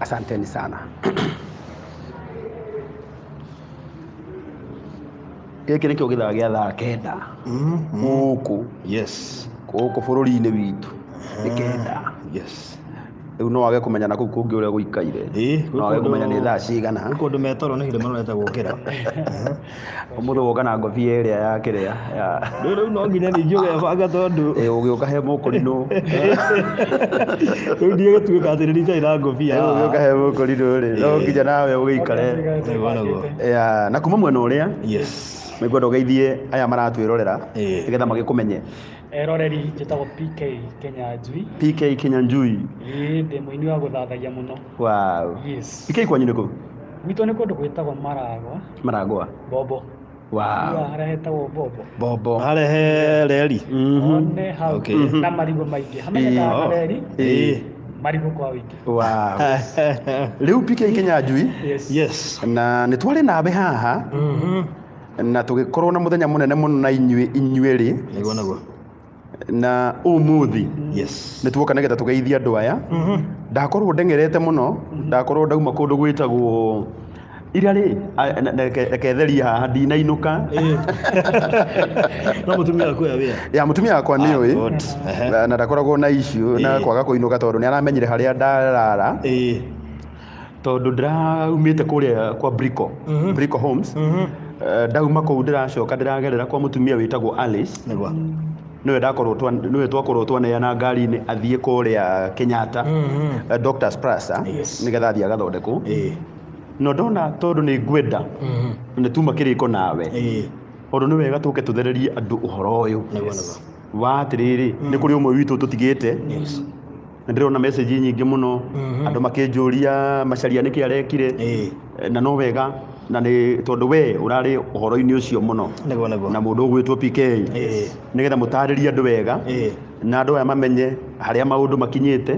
Asanteni sana. Gĩkĩ nĩkĩo gĩthaa gĩa thaa 9 gũkũ gũkũ bũrũri-inĩ witũ nĩ 9. Rĩu no wage kũmenya na kũu kũngĩ ũrĩa gũikaire. No wage kũmenya nĩ thaa cigana. Gwĩ kũndũ metoro nĩ hĩndĩ marorete gũkĩra. Ũmũthĩ woka na ngobia ĩrĩa ya kĩrĩa ya Rĩu no nginya ningĩ ũgebanga tondũ Ĩ, ũgĩũka he mũkũrinũ. Rĩu ndiĩgũtuĩka atĩ nĩ itarĩ na ngobia. Rĩu ũgĩũka he mũkũrinũ rĩ, no nginya nawe ũgĩikare. Nĩguo nĩguo. Ya, na kuma mwena ũrĩa nĩngwenda ũgeithie aya maratwĩrorera nĩgetha magĩkũmenye. Eroreri, njĩtagwo PK Kenyanjui. PK Kenyanjui. Ĩĩ, ndĩ mũini wa gũthathaia mũno. Wow. Yes. PK, kwanyu nĩ kũ? Gwitũ nĩ kũndũ gwĩtagwo Maragwa. Maragwa. Bombo. Wow. Harĩa hetagwo Bombo. Bombo. Harĩa he reri. One hau na marigũ maingĩ. Hamenyekaga na reri. Marigũ kwa ũingĩ. Wow. Rĩu PK Kenyanjui. Yes. Yes. Na nĩ twarĩ nawe haha na tũgĩkorwo na mũthenya mũnene mũno na inyuĩ inyuerĩ. Nĩguo nĩguo. Na ũmũthĩ nĩ tuoka nĩgetha tũgeithie andũ aya. Ndakorwo ndeng'erete mũno, ndakorwo ndauma kũndũ gwĩtagwo ira rĩ, reke therie haha, ndinainũka. No mũtumia waku oya wĩra. Ya, mũtumia wakwa nĩ ũĩ. Good. Na ndakoragwo na issue na kwaga kũinũka tondũ nĩ aramenyire harĩa ndarara. Tondũ ndĩraumĩte kũrĩa kwa Brico, Brico Homes. Ndauma kũu ndĩracoka ndĩragerera kwa mũtumia wĩtagwo Alice. Nĩwe ndakorwo nĩwe twakorwo twaneana ngari-inĩ athiĩ kũrĩa Kenyatta, Doctors Plaza, nĩgetha athiĩ agathondekwo. No ndona tondũ nĩ ngwenda nĩ tuma kĩrĩko nawe, tondũ nĩ wega tũke tũthererie andũ ũhoro ũyũ wa atĩrĩrĩ, nĩ kũrĩ ũmwe witũ tũtigĩte. Nĩ ndĩrona message nyingĩ mũno, andũ makĩnjũria Macharia nĩkĩ arekire. Na no wega, na nĩ tondũ we ũrarĩ ũhoro-inĩ ũcio mũno Nĩguo nĩguo. na mũndũ ũgwĩtwo PK, nĩgetha mũtarĩrie andũ wega na andũ aya mamenye harĩa maũndũ makinyĩte,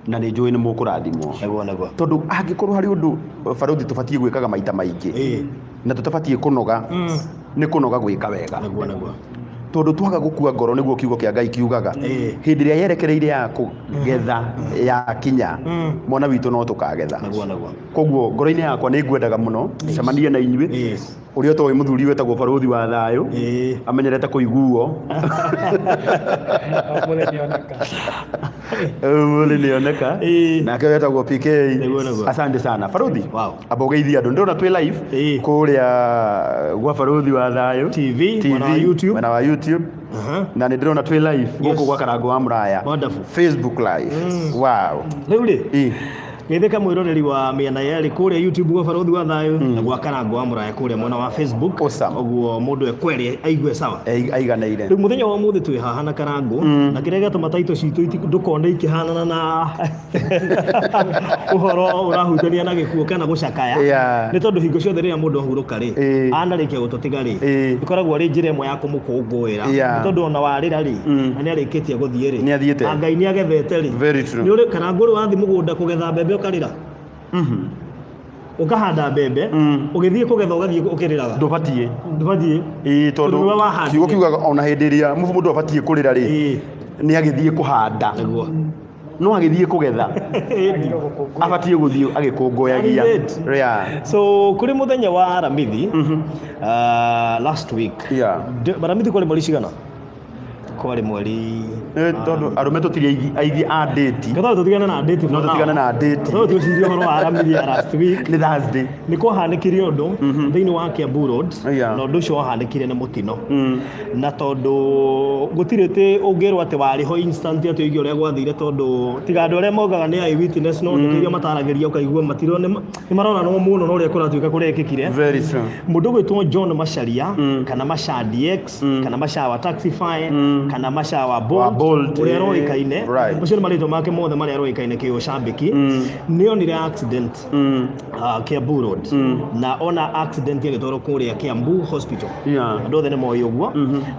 na nĩ njũĩ nĩ mũkũrathimwo. Nĩguo nĩguo. Tondũ angĩkorwo harĩ ũndũ, barũthi, tũbatiĩ gwĩkaga maita maingĩ na tũtabatiĩ kũnoga, nĩ kũnoga gwĩka wega. Nĩguo nĩguo. Tondũ twaga gũkua ngoro, nĩguo kiugo kĩa Ngai kiugaga, hĩndĩ ĩrĩa yerekereire ya kũgetha yakinya, mwana witũ no tũkagetha. Nĩguo nĩguo. Koguo ngoro-inĩ yakwa nĩ ngwendaga mũno cemanie na inyuĩ. Ũrĩa ũtoĩ mũthuri wetagwo barũthi wa thayũ amenyerete kũiguo. Ũmũthĩ nĩoneka. Ũmũthĩ nĩoneka. Nake wetagwo PK. Nĩguo nĩguo. Asante sana barũthi. Amba ũgeithie andũ, ndĩrona twĩ live kũrĩa gwa barũthi wa thayũ TV, mwena wa YouTube. Mwena wa YouTube. Na nĩ ndĩrona twĩ live gũkũ gwa Karango wa Mũraya. Wonderful. Facebook live. Wow. Rĩu rĩ, geithĩka mwĩroreri wa mĩena yerĩ, kũrĩa YouTube gwa barũthi wa thayũ na gwa Karango wa Mũraya kũrĩa mwena wa Facebook. Awesome. Ũguo mũndũ ekwerĩ aigue sawa. Aiganĩire. Rĩu mũthenya wa ũmũthĩ twĩ haha na Karango, na kĩrĩa gĩatũma taito citũ ndũkone ikĩhanana na ũhoro ũrahutania na gĩkuũ kana gũcakaya, nĩ tondũ hingo ciothe rĩrĩa mũndũ ahurũka rĩ, anarĩkia gũtũtiga rĩ, ĩkoragwo arĩ njĩra ĩmwe ya kũmũkũngũĩra. Nĩ tondũ ona warĩra rĩ, na nĩ arĩkĩtie gũthiĩ rĩ, Nĩ athiĩte. Na Ngai nĩ agethete rĩ. Very true. Nĩ ũrĩ Karango ũrĩ wathiĩ mũgũnda kũgetha mbembe ũkarĩra? Ũkahanda mbembe, ũgĩthiĩ kũgetha ũgathiĩ ũkĩrĩraga? Ndũbatiĩ. Ndũbatiĩ. Ĩĩ, tondũ Tondũ nĩwe wahandire. Kiugo kiugaga ona hĩndĩ ĩrĩa mũndũ abatiĩ kũrĩra rĩ, nĩ agĩthiĩ kũhanda. No agĩthiĩ kũgetha abatiĩ gũthiĩ agĩkũngũyagia. That is it. So kũrĩ mũthenya wa Aramithi, last week. Aramithi kwarĩ mweri cigana? Kwarĩ mweri Tondũ arũme tũtirĩ aigi a date. Tondũ tũtigane na date. No tũtigane na date. Tondũ twĩcirie ũhoro wa Aramithi ya last week. Nĩ Thursday. Nĩ kwahanĩkire ũndũ thĩinĩ wa Kiambu Road, na ũndũ ũcio wahanĩkire nĩ mũtino. Na tondũ gũtirĩ atĩ ũngĩrwo atĩ warĩ ho instant atĩ ũigue ũrĩa gwathire, tondũ tiga andũ arĩa maugaga nĩ eye witness, no ndeto iria mataragĩria ũkaigua nĩ maronanwo mũno na ũrĩa kũratuĩka kũrekĩkire. Very true. Mũndũ ũgwĩtwo John Macharia, kana Macha DX, kana Macha wa Taxify, kana Macha wa Bolt, Wa Bolt, ũrĩa aroĩkaine, macio nĩ marĩtwa make mothe marĩa aroĩkaine kĩũcambĩki, nĩ onire accident Kiambu Road, na ona accident agĩtwarwo kũrĩa Kiambu Hospital. Andũ othe nĩ moĩ ũguo.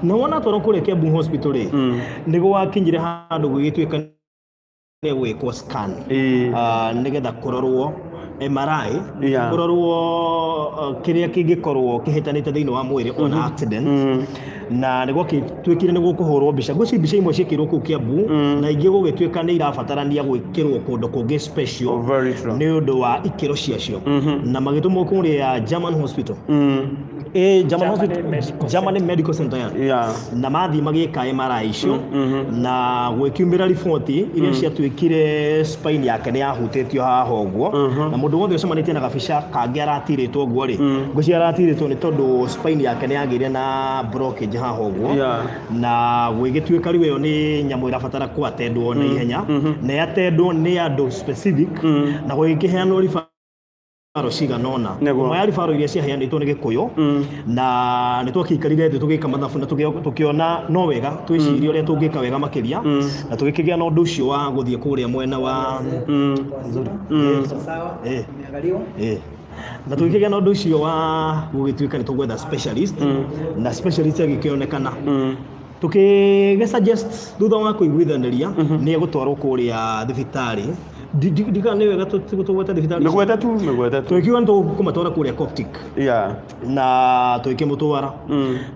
Na wona atwarwo kũrĩa Kiambu Hospital rĩ, nĩ gwakinyire handũ gũgĩtuĩka nĩ gwĩkwo scan, nĩgetha kũrorwo MRI, kũrorwo kĩrĩa kĩngĩkorwo kĩhĩtanĩte thĩinĩ wa mwĩrĩ ona accident. Na nĩ gwagĩtuĩkire nĩ gũkũhũrwo mbica, ngwĩciria mbica imwe ciĩkĩirwo kũu Kiambu na ingĩ gũgĩtuĩka nĩ irabatarania gwĩkĩrwo kũndũ kũngĩ special Very true. nĩ ũndũ wa ikĩro ciacio, na magĩtũmwo kũrĩa German Hospital, German Hospital, Medical. Germany Medical Center, yeah. Na mathiĩ magĩka MRI icio na gwĩkiumĩra riboti iria ciatuĩkire spine yake nĩ yahutĩtio haha ũguo, na mũndũ wothe ũcemanĩtie na gabica kangĩ aratirĩtwo ũguo rĩ, ngwĩciria aratirĩtwo nĩ tondũ spine yake nĩ yagĩire na blockage haha ũguo. Na gwĩgĩtuĩka rĩu ĩyo nĩ nyamũ ĩrabatara kwatendwo na ihenya na yatendwo nĩ andũ specific, na gũgĩkĩheanwo referral cigana ũna. Ĩmwe ya referral iria ciaheanĩtwo nĩ Gĩkũyũ, na nĩ twakĩikarire thĩ tũgĩka mathabu na tũkĩona no wega twĩcirie ũrĩa tũngĩka wega makĩria, na tũgĩkĩgĩa na ũndũ ũcio wa gũthiĩ kũrĩa mwena wa Nzuri. Sawa. Imeangaliwa. Na tũgĩkĩgĩa na ũndũ ũcio wa gũgĩtuĩka nĩ tũgwetha specialist, na specialist agĩkĩonekana, tũkĩgĩ suggest thutha wa kũiguithanĩria nĩ egũtwarwo kũrĩa thibitarĩ. Ndikana nĩ wega tũgwete thibitarĩ. Mĩgwete tu, mĩgwete tu. Tũgĩkiuga nĩ tũkũmatwara kũrĩa Coptic na tũgĩkĩmũtwara.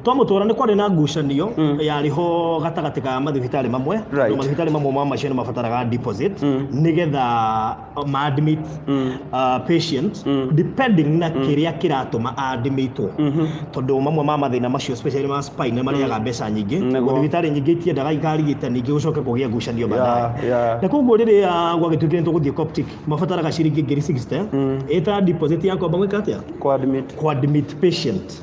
Twamũtwara, nĩ kwarĩ na ngucanio yarĩ ho gatagatĩ ka mathibitarĩ mamwe. Tondũ mathibitarĩ mamwe ma macio nĩ mabataraga deposit nĩgetha ma-admit patient, depending na kĩrĩa kĩratũma admitwo, tondũ mamwe ma mathĩna macio, especially ma spine, nĩ marĩaga mbeca nyingĩ. Thibitarĩ nyingĩ itiendaga ikarigitani ingĩ gũcoke kũgĩa ngucanio baadaye. Na koguo rĩrĩa gwagĩtuĩkire nĩ tũgũthiĩ Coptic, mabataraga ciringi 60,000 ĩta deposit ya kwamba gwĩka atĩa? Ku-admit. Ku-admit patient.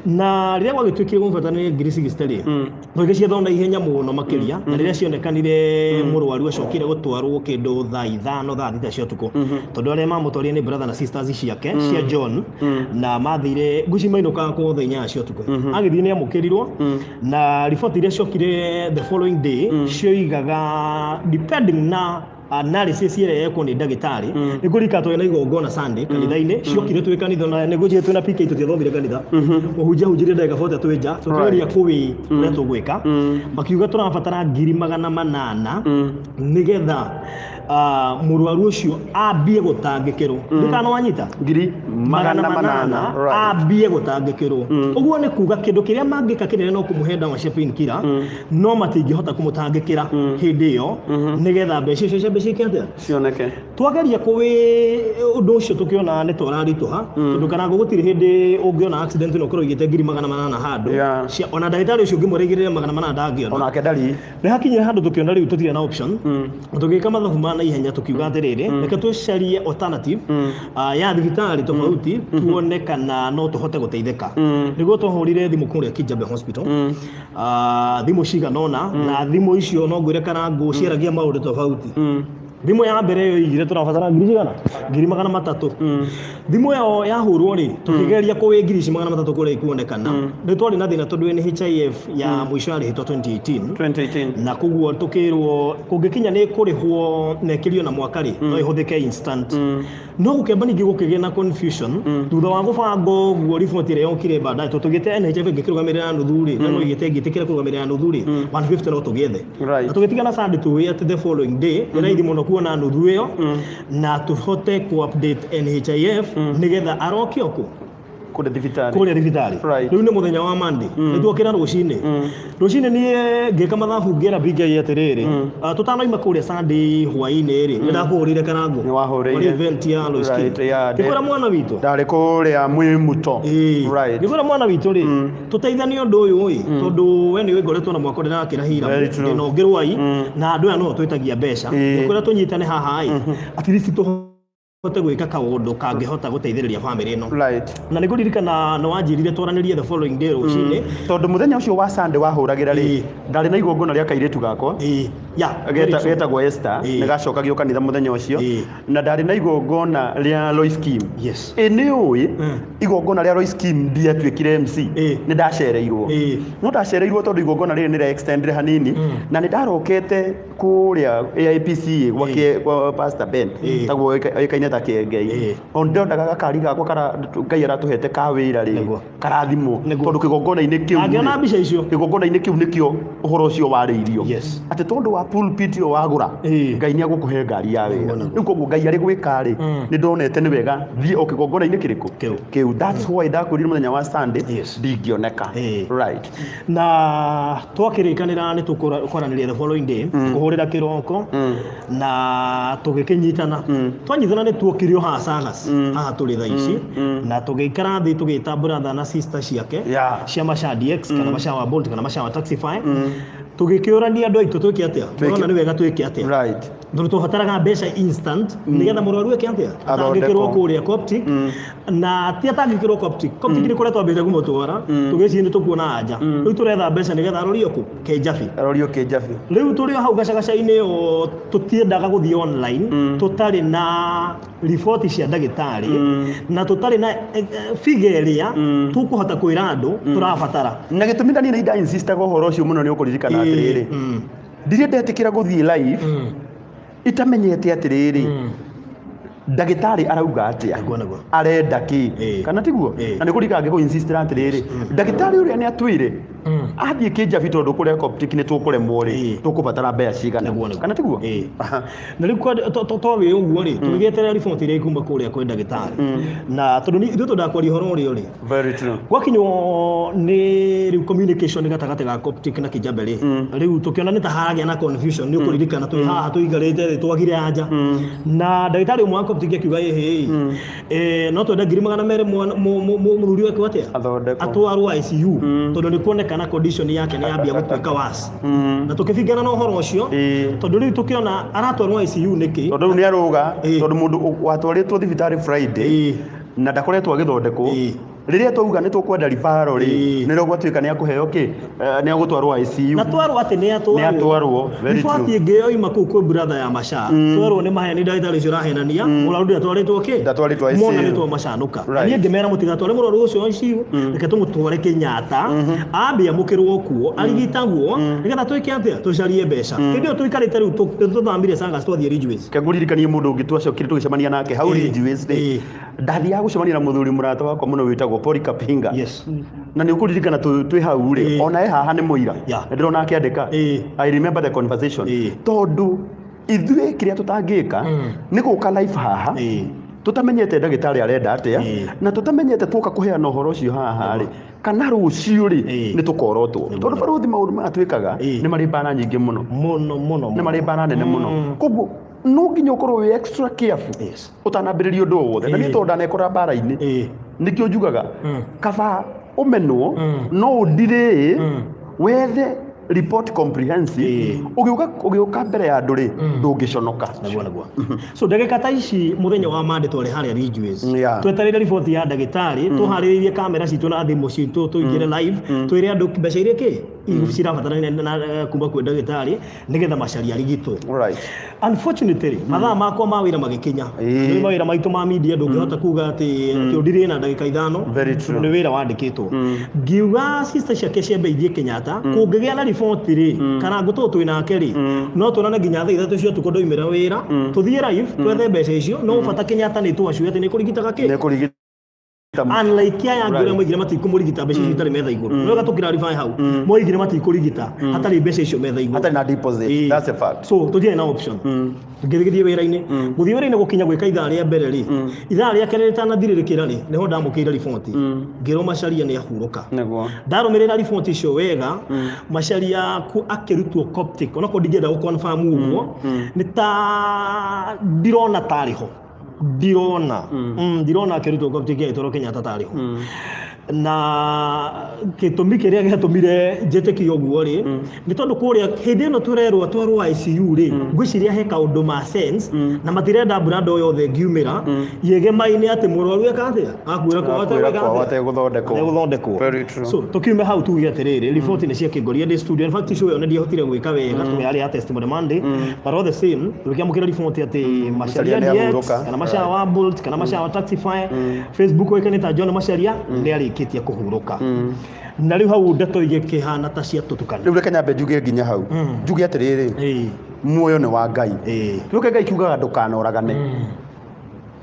Na rĩrĩa gwagĩtuĩkire gũbatarania 60,000 rĩ, tũgĩcietha na ihenya mũno makĩria, na rĩrĩa cionekanire, mũrwaru acokire gũtwarwo kĩndũ thaa 5, thaa 6 cia ũtukũ, tondũ arĩa mamũtwarire nĩ brother na sisters ciake cia John, na mathire ngũci mainũkaga kwao thaa 8 cia ũtukũ. Agĩthiĩ nĩ amũkĩrirwo, na riboti iria ciokire the following day cioigaga, depending na analysis ĩrĩa yekwo nĩ ndagĩtarĩ, nĩ kũrika twĩ na igongona Sunday kanitha-inĩ, ciokire twĩ kanitha, na nĩ ngwĩciria twĩna PK tũtiathomire kanitha, mũhunjia ahunjirie ndagĩka 40 twĩ nja tũkĩgeria kũwĩ ũrĩa tũgwĩka, makiuga tũrabatara 800,000 nĩgetha mũrwaru ũcio ambie gũtangĩkĩrwo. Ndikana wanyita? 800,000. Ambie gũtangĩkĩrwo. Ũguo nĩ kuga kĩndũ kĩrĩa mangĩka kĩnene no kũmũhe ndawa cia painkiller, no matingĩhota kũmũtangĩkĩra hĩndĩ ĩyo nĩgetha mbeca icio ciambe ciĩke atĩa? Cioneke. Twageria kũwĩ ũndũ ũcio, tũkĩona nĩ tũraritũha, tondũ karango gũtirĩ hĩndĩ ũngĩona accident na ũkorwo ũigĩte 800,000 handũ. Ona ndagĩtarĩ ũcio ũngĩmũrĩgĩrĩre 800 ndangĩona. Onake ndari. Nĩ hakinyire handũ tũkĩona rĩu tũtirĩ na option, na tũgĩka mathabu ma naihenya, tũkiuga atĩrĩrĩ, reke tũcarie alternative ya thibitarĩ tofauti, tuone kana no tũhote gũteithĩka. Nĩguo twahũrire thimũ kũrĩa Kijabe Hospital, thimũ cigana ũna, na thimũ icio no ngwĩre karangũ ciaragia maũndũ tofauti. Thimũ ya mbere ĩyo igire tũrabatara ngiri cigana? 300,000. Thimũ ĩyo yahũrwo rĩ, tũkĩgeria kũwĩ 300,000 kũrĩa ikuonekana, nĩ twarĩ na thĩna tondũ NHIF ya mũico yarĩhĩtwo 2018. 2018. Na koguo tũkĩrwo kũngĩkinya nĩ kũrĩhwo na ĩkĩrio na mwaka rĩ, no ĩhũthĩke instant. No gũkĩamba ningĩ gũkĩgĩa na confusion thutha wa gũbanga ũguo. Riboti ĩrĩa yokire baadaye, tondũ tũgĩte NHIF ĩngĩkĩrũgamĩrĩra nuthu rĩ, na no igĩte ĩngĩtĩkĩra kũrũgamĩrĩra nuthu rĩ, 150 no tũgĩethe. Na tũgĩtigana Sunday tũĩ atĩ the following day nĩ raithi mũno kuona nuthu ĩyo na tũhote ku update NHIF nĩgetha aroke o kũ Kũrĩa thibitarĩ. Kũrĩa thibitarĩ. Rĩu nĩ mũthenya wa Monday, nĩ tuokĩra rũcinĩ. Rũcinĩ niĩ ngĩka mathabu, ngĩra BK atĩrĩrĩ, tũtanoima kũrĩa Sunday hwaĩ-inĩ rĩ, nĩ ndakũhũrĩire karango. Nĩ wahũrĩire. Kũrĩ event ya Lois Kim. Right, yeah, Ngĩkwĩra mwana witũ. Ndarĩ kũrĩa Mwĩmuto. Ngĩkwĩra mwana witũ rĩ, tũteithanie ũndũ ũyũ ĩ, tondũ we nĩ ngoretwo na mwaka ndĩrakĩra hira. Very true. Ndĩna ũngĩ rwai na andũ aya no twĩtagia mbeca. Ngĩkwĩra tũnyitane haha ĩ, at least tũhote gwĩka kaũndũ kangĩhota gũteithĩrĩria famĩlĩ ĩno. Na nĩ ngũririkana nĩ wanjĩrire twaranĩrie the following day rũcinĩ. Tondũ mũthenya ũcio wa Sunday wahũragĩra rĩ, ndarĩ na igongona rĩa kairĩtu gakwa. Ĩĩ, yeah, very true. Getagwo Esther. Nĩ gacokagio kanitha mũthenya ũcio. Na ndarĩ na igongona rĩa Lois Kim. Ĩ nĩ ũĩ igongona rĩa Lois Kim ndiatuĩkire MC? Nĩ ndacereirwo. No ndacereirwo tondũ igongona rĩrĩ nĩ rĩa extended hanini, na nĩ ndarokete kũrĩa AIPCA gwake kwa Pastor Ben, taguo oĩkaine. ta kĩengei. O ndĩrondaga gakari gakwa kara Ngai aratũhete ka wĩra rĩ, karathimwo. Tondũ kĩgongona-inĩ kĩu Angĩona rĩ, mbica icio. Kĩgongona-inĩ kĩu nĩkĩo ũhoro ũcio warĩirio. Atĩ tondũ wa pulpit ĩyo wagũra, Ngai nĩ agũkũhe ngari ya wĩra. Rĩu koguo Ngai arĩ gwĩka rĩ, nĩ ndonete nĩ wega thiĩ o kĩgongona-inĩ kĩrĩkũ? Kĩu. Kĩu. That's why ndakwĩrire mũthenya wa Sunday ndingĩoneka. Right. Na twakĩrĩkanĩra nĩ tũkwaranĩria the following day, kũhũrĩra kĩroko na tũgĩkĩnyitana. Twanyitana nĩ tuokire o haha Sagas, haha tũrĩ thaa ici, na tũgĩikara thĩ tũgĩta brother na sister ciake cia Macha DX kana Macha wa Bolt kana Macha wa Taxify, tũgĩkĩũrania andũ aitũ twĩke atĩa, tũrona nĩ wega twĩke atĩa. Tondũ twabataraga mbeca instant nĩgetha mũrwaru eke atĩa, atangĩkĩrwo kũrĩa Coptic, na ti atangĩkĩrwo Coptic, Coptic nĩ kũrĩa twambĩte kũmũtwara, tũgĩciria nĩ tũkuona anja. Rĩu tũretha mbeca nĩgetha arorio kũ Kĩnjabi. Arorio Kĩnjabi. Rĩu tũrĩ o hau gacagaca-inĩ o tũtiendaga gũthiĩ online tũtarĩ na riboti cia ndagĩtarĩ na tũtarĩ na figure ĩrĩa tũkũhota kwĩra andũ tũrabatara. Na gĩtũmi na niĩ nĩ nda insistaga ũhoro ũcio mũno nĩ ũkũririkana atĩrĩrĩ, ndirĩ ndetĩkĩra gũthiĩ live itamenyete atĩrĩrĩ, ndagĩtarĩ arauga atĩa, Nĩguo, nĩguo. Arenda kĩ, kana tiguo? Na nĩ kũrika ngĩkũ insistira atĩrĩrĩ, ndagĩtarĩ ũrĩa nĩ atwĩre athiĩ Kĩnjabi tondũ kũrĩa Coptic nĩ tũkũremwo rĩ, tũkũbatara mbeca cigana, Nĩguo, nĩguo. kana tiguo? Na rĩu twawĩ ũguo rĩ, tũgĩgĩeterera riboti ĩrĩa ĩkuma kũrĩa kwĩ ndagĩtarĩ, na tondũ ithuĩ twendaga kwaria ũhoro ũrĩa ũrĩ. Very true. Gwakinywo nĩ rĩu communication gatagatĩ ga Coptic na Kijabe rĩ, rĩu tũkĩona nĩ ta haragĩa na confusion. Nĩ ũkũririkana twĩ haha tũikarĩte thĩ twagire anja, na ndagĩtarĩ ũmwe wa Coptic akiuga, ĩhĩ, no twende 200,000 mũthuri wake atĩa? Athondekwo. Atwarwo ICU, tondũ nĩ kuonekana condition yake nĩ yambia gũtuĩka worse. Na tũkĩbingana na ũhoro ũcio, tondũ rĩu tũkĩona aratwarwo ICU nĩkĩ? Tondũ rĩu nĩ arũga, tondũ mũndũ watwarĩtwo thibitarĩ Friday na ndakoretwo agĩthondekwo, rĩrĩa twauga nĩ tũkwenda referral rĩ, nĩrĩo gwatuĩka nĩ akũheo kĩ, nĩ agũtwarwo ICU. Na twerwo atĩ nĩ atwarwo. Nĩ atwarwo, very true. Riboti ĩngĩ yoima kũu kwĩ brother ya Macha, twerwo nĩ maheni, ndagĩtarĩ ũcio ũrahenania, mũrwaru ndatwarĩtwo kĩ? Ndatwarĩtwo ICU. Mona nĩ twamacanũka. Na niĩ ngĩmera mũtigatware mũrwaru ũcio ICU, reke tũmũtware Kenyatta, ambe amũkĩrwo kuo, arigitagwo, nĩgetha twĩke atĩa? Tũcarie mbeca. Hĩndĩ ĩyo tũikarĩte rĩu tũthamire Sagas twathiĩ Ridgeways. Reke ngũririkanie mũndũ ũngĩ twacokire tũgĩcemania nake hau Ridgeways rĩ. Ndathiaga gũcemania na mũthuri mũrata wakwa mũno wĩtagwo Polycarp Hinga. Na nĩ ũkũririkana twĩ hau rĩ, ona e haha nĩ mũira. Nĩ ndĩrona akĩandĩka. I remember the conversation. Tondũ ithuĩ kĩrĩa tũtangĩka nĩ gũka live haha tũtamenyete ndagĩtarĩ arenda atĩa, na tũtamenyete twoka kũheana ũhoro ũcio haha rĩ, kana rũciũ rĩ, nĩ tũkorotwo. Tondũ barũthi maũndũ maya twĩkaga nĩ marĩ mbara nyingĩ mũno. Mũno, mũno, Nĩ marĩ mbara nene mũno. Koguo no nginya ũkorwo wĩ extra careful ũtanambĩrĩria ũndũ o wothe. Na niĩ tondũ ndanekora mbara-inĩ, nĩkĩo njugaga kaba ũmenwo no ũndirĩĩ, wethe report comprehensive, ũgĩũka mbere ya andũ rĩ, ndũngĩconoka. Nĩguo, nĩguo. So ndagĩka ta ici mũthenya wa Monday twarĩ harĩa Ridgeways, twetereire riboti ya ndagĩtarĩ, tũharĩrĩirie kamera citũ na thimũ citũ tũingĩre live, twĩre andũ mbeca iria kĩ cirabatarania na kuma kwĩ ndagĩtarĩ nĩgetha Macharia arigitwo. Unfortunately, mathaa makwa ma wĩra magĩkinya. Nĩ mawĩra maitũ ma media, ndũngĩhota kuga atĩ ũndirĩe na ndagĩka 5, Very true. nĩ wĩra wandĩkĩtwo. Ngiuga sister ciake ciambe ithiĩ Kenyatta, kũngĩgĩa na riboti rĩ, kana ngũtũ twĩ nake rĩ, no tuonane nginya thaa 3 cia ũtukũ ndoimĩra wĩra, tũthiĩ live twethe mbeca icio, no bata Kenyatta nĩ twaciwe atĩ nĩ kũrigitaga kĩ. Nĩ kũrigita. Unlike aya angĩ ũrĩa moigire matikũmũrigita mbeca icio itarĩ metha igũrũ. No wega tũkĩrarify hau, moigire matikũrigita hatarĩ mbeca icio metha igũrũ. Hatarĩ na deposit. That's a fact. So tũtiarĩ na option. Ngĩgĩthiĩ wĩra-inĩ, gũthiĩ wĩra-inĩ gũkinya gwĩka ithaa rĩa mbere rĩ, ithaa rĩa kerĩ rĩtanathirĩrĩkĩra rĩ, nĩho ndamũkĩire riboti, ngĩrwo Macharia nĩ ahurũka. Ndarũmĩrĩra riboti icio wega, Macharia ku akĩrutwo Coptic, onakorwo ndingĩenda gũ confirm ũguo, nĩ ta ndirona tarĩ ho, ndirona ndirona akĩrutwo Coptic agĩtwarwo Kenyatta tarĩ ho. Na gĩtũmi kĩrĩa gĩatũmire njĩtĩkie ũguo rĩ, nĩ tondũ kũrĩa hĩndĩ ĩno tũrerwo atwarwo ICU rĩ, ngwĩciria he kaũndũ ma sense na matirenda brand o yothe ĩngiumĩra yĩgemaine atĩ mũrwaru eka atĩa, akuĩra kwao. Akuĩra kwao ategũthondekwo. Ategũthondekwo. Very true. So tũkiume hau tuge atĩrĩrĩ, riboti nĩ ciakĩngoria ndĩ studio. In fact, show ĩyo nĩ ndiahotire gwĩka wega tondũ yarĩ ya Testimony Monday, but all the same tũkĩamũkĩra riboti atĩ Macharia Macharia nĩ DX ahurũka. kana Macharia wa Bolt kana Macharia wa Taxify, Facebook oĩkaine ta John Macharia, nĩ arĩkĩtie kũhurũka. Na rĩu hau ndeto igĩkĩhana ta ciatũtukana. Rĩu reke nyambe njuge nginya hau, njuge atĩrĩrĩ, muoyo nĩ wa Ngai. Rĩu Ngai kiugaga ndũkanoragane.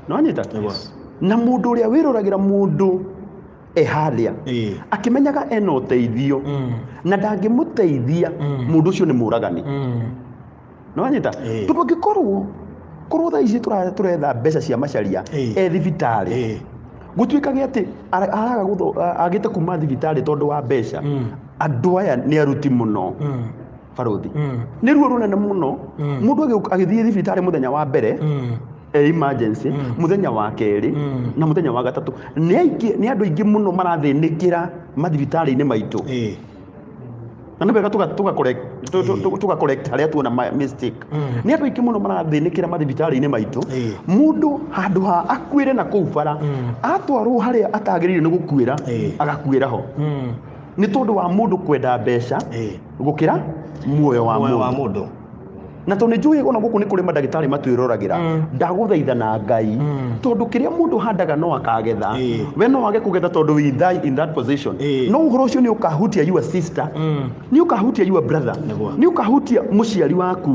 Nĩwanyita? Na mũndũ ũrĩa wĩroragĩra mũndũ e harĩa akĩmenyaga ena ũteithio na ndangĩmũteithia, mũndũ ũcio nĩ mũragani. Nĩwanyita? Tondũ angĩkorwo korwo thaa ici tũretha mbeca cia Macharia e thibitarĩ, gũtuĩkage atĩ araga agĩte kuma thibitarĩ tondũ wa mbeca, andũ aya nĩ aruti mũno. Barothi, nĩ ruo rũnene mũno mũndũ agĩthiĩ thibitarĩ mũthenya wa mbere e emergency, mũthenya wa kerĩ na mũthenya wa gatatũ. Nĩ aingĩ, nĩ andũ aingĩ mũno marathĩnĩkĩra mathibitarĩ-inĩ maitũ. Na nĩ wega tũga correct harĩa tuona mistake. Nĩ andũ aingĩ mũno marathĩnĩkĩra mathibitarĩ-inĩ maitũ. Mũndũ handũ ha akuĩre na kũu bara, atwarwo harĩa atagĩrĩire nĩ gũkuĩra, agakuĩra ho nĩ tondũ wa mũndũ kwenda mbeca gũkĩra muoyo wa Muoyo wa mũndũ. Mũndũ. Na tondũ nĩ njũĩ ona gũkũ nĩ kũrĩ mandagĩtarĩ matwĩroragĩra, ndagũthaitha na Ngai, tondũ kĩrĩa mũndũ handaga no akagetha. We no wage kũgetha tondũ we die in that position, no ũhoro ũcio nĩ ũkahutia your sister, nĩ ũkahutia your brother, nĩ ũkahutia mũciari waku,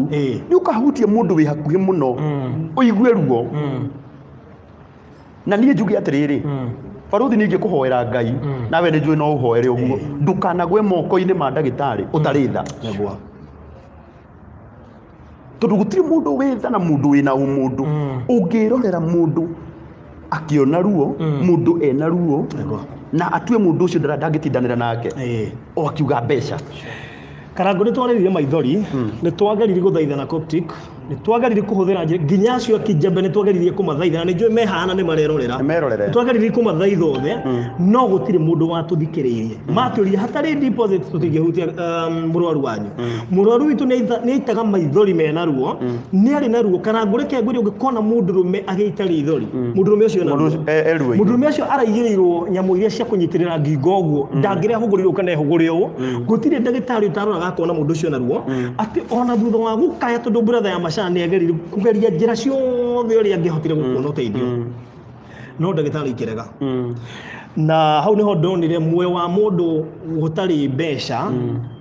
nĩ ũkahutia mũndũ wĩ hakuhĩ mũno, ũigue ruo. Na niĩ njuge atĩrĩrĩ, barothi, niĩ ingĩkũhoera Ngai, nawe nĩ njũĩ no ũhoere ũguo, ndũkanagwe moko-inĩ ma ndagĩtarĩ ũtarĩ tha, tondũ gũtirĩ mũndũ wĩ tha na mũndũ wĩna ũmũndũ ũngĩrorera mũndũ akĩona ruo, mũndũ ena ruo, na atue mũndũ ũcio ndangĩtindanĩra nake o akiuga mbeca. Karango, nĩ twarĩrire maithori, nĩ twageririe gũthaithana Coptic, nĩ twageririe kũhũthĩra njĩra nginya acio a Kijembe, nĩ twageririe kũmathaitha, na nĩ njũĩ mehana nĩ marerorera. Nĩ merorere. Nĩ twageririe kũmathaitha othe, no gũtirĩ mũndũ watũthikĩrĩirie. Matwĩrire hatarĩ deposit tũtingĩhutia mũrwaru wanyu. Mũrwaru witũ nĩ aitaga maithori mena ruo, nĩ arĩ na ruo. Karango, reke ngwĩre, ũngĩkona mũndũrũme agĩita rithori, mũndũrũme ũcio ena Mũndũ ruo. ũcio e ruo-inĩ. Mũndũrũme ũcio araigĩrĩirwo nyamũ iria cia kũnyitĩrĩra ngingo ũguo, ndangĩrĩa hũgũrĩrwo kana ehũgũre ũũ. Gũtirĩ ndagĩtarĩ ũtaroraga akona mũndũ ũcio na ruo, atĩ ona thutha wa gũkaya, tondũ brother ya Macha nĩ ageririe kũgeria njĩra ciothe ũrĩa angĩhotire gũkuona ũteithio, no ndagĩtarĩ ikĩrega. Na hau niho ndonire muoyo wa mũndũ gũtarĩ mbeca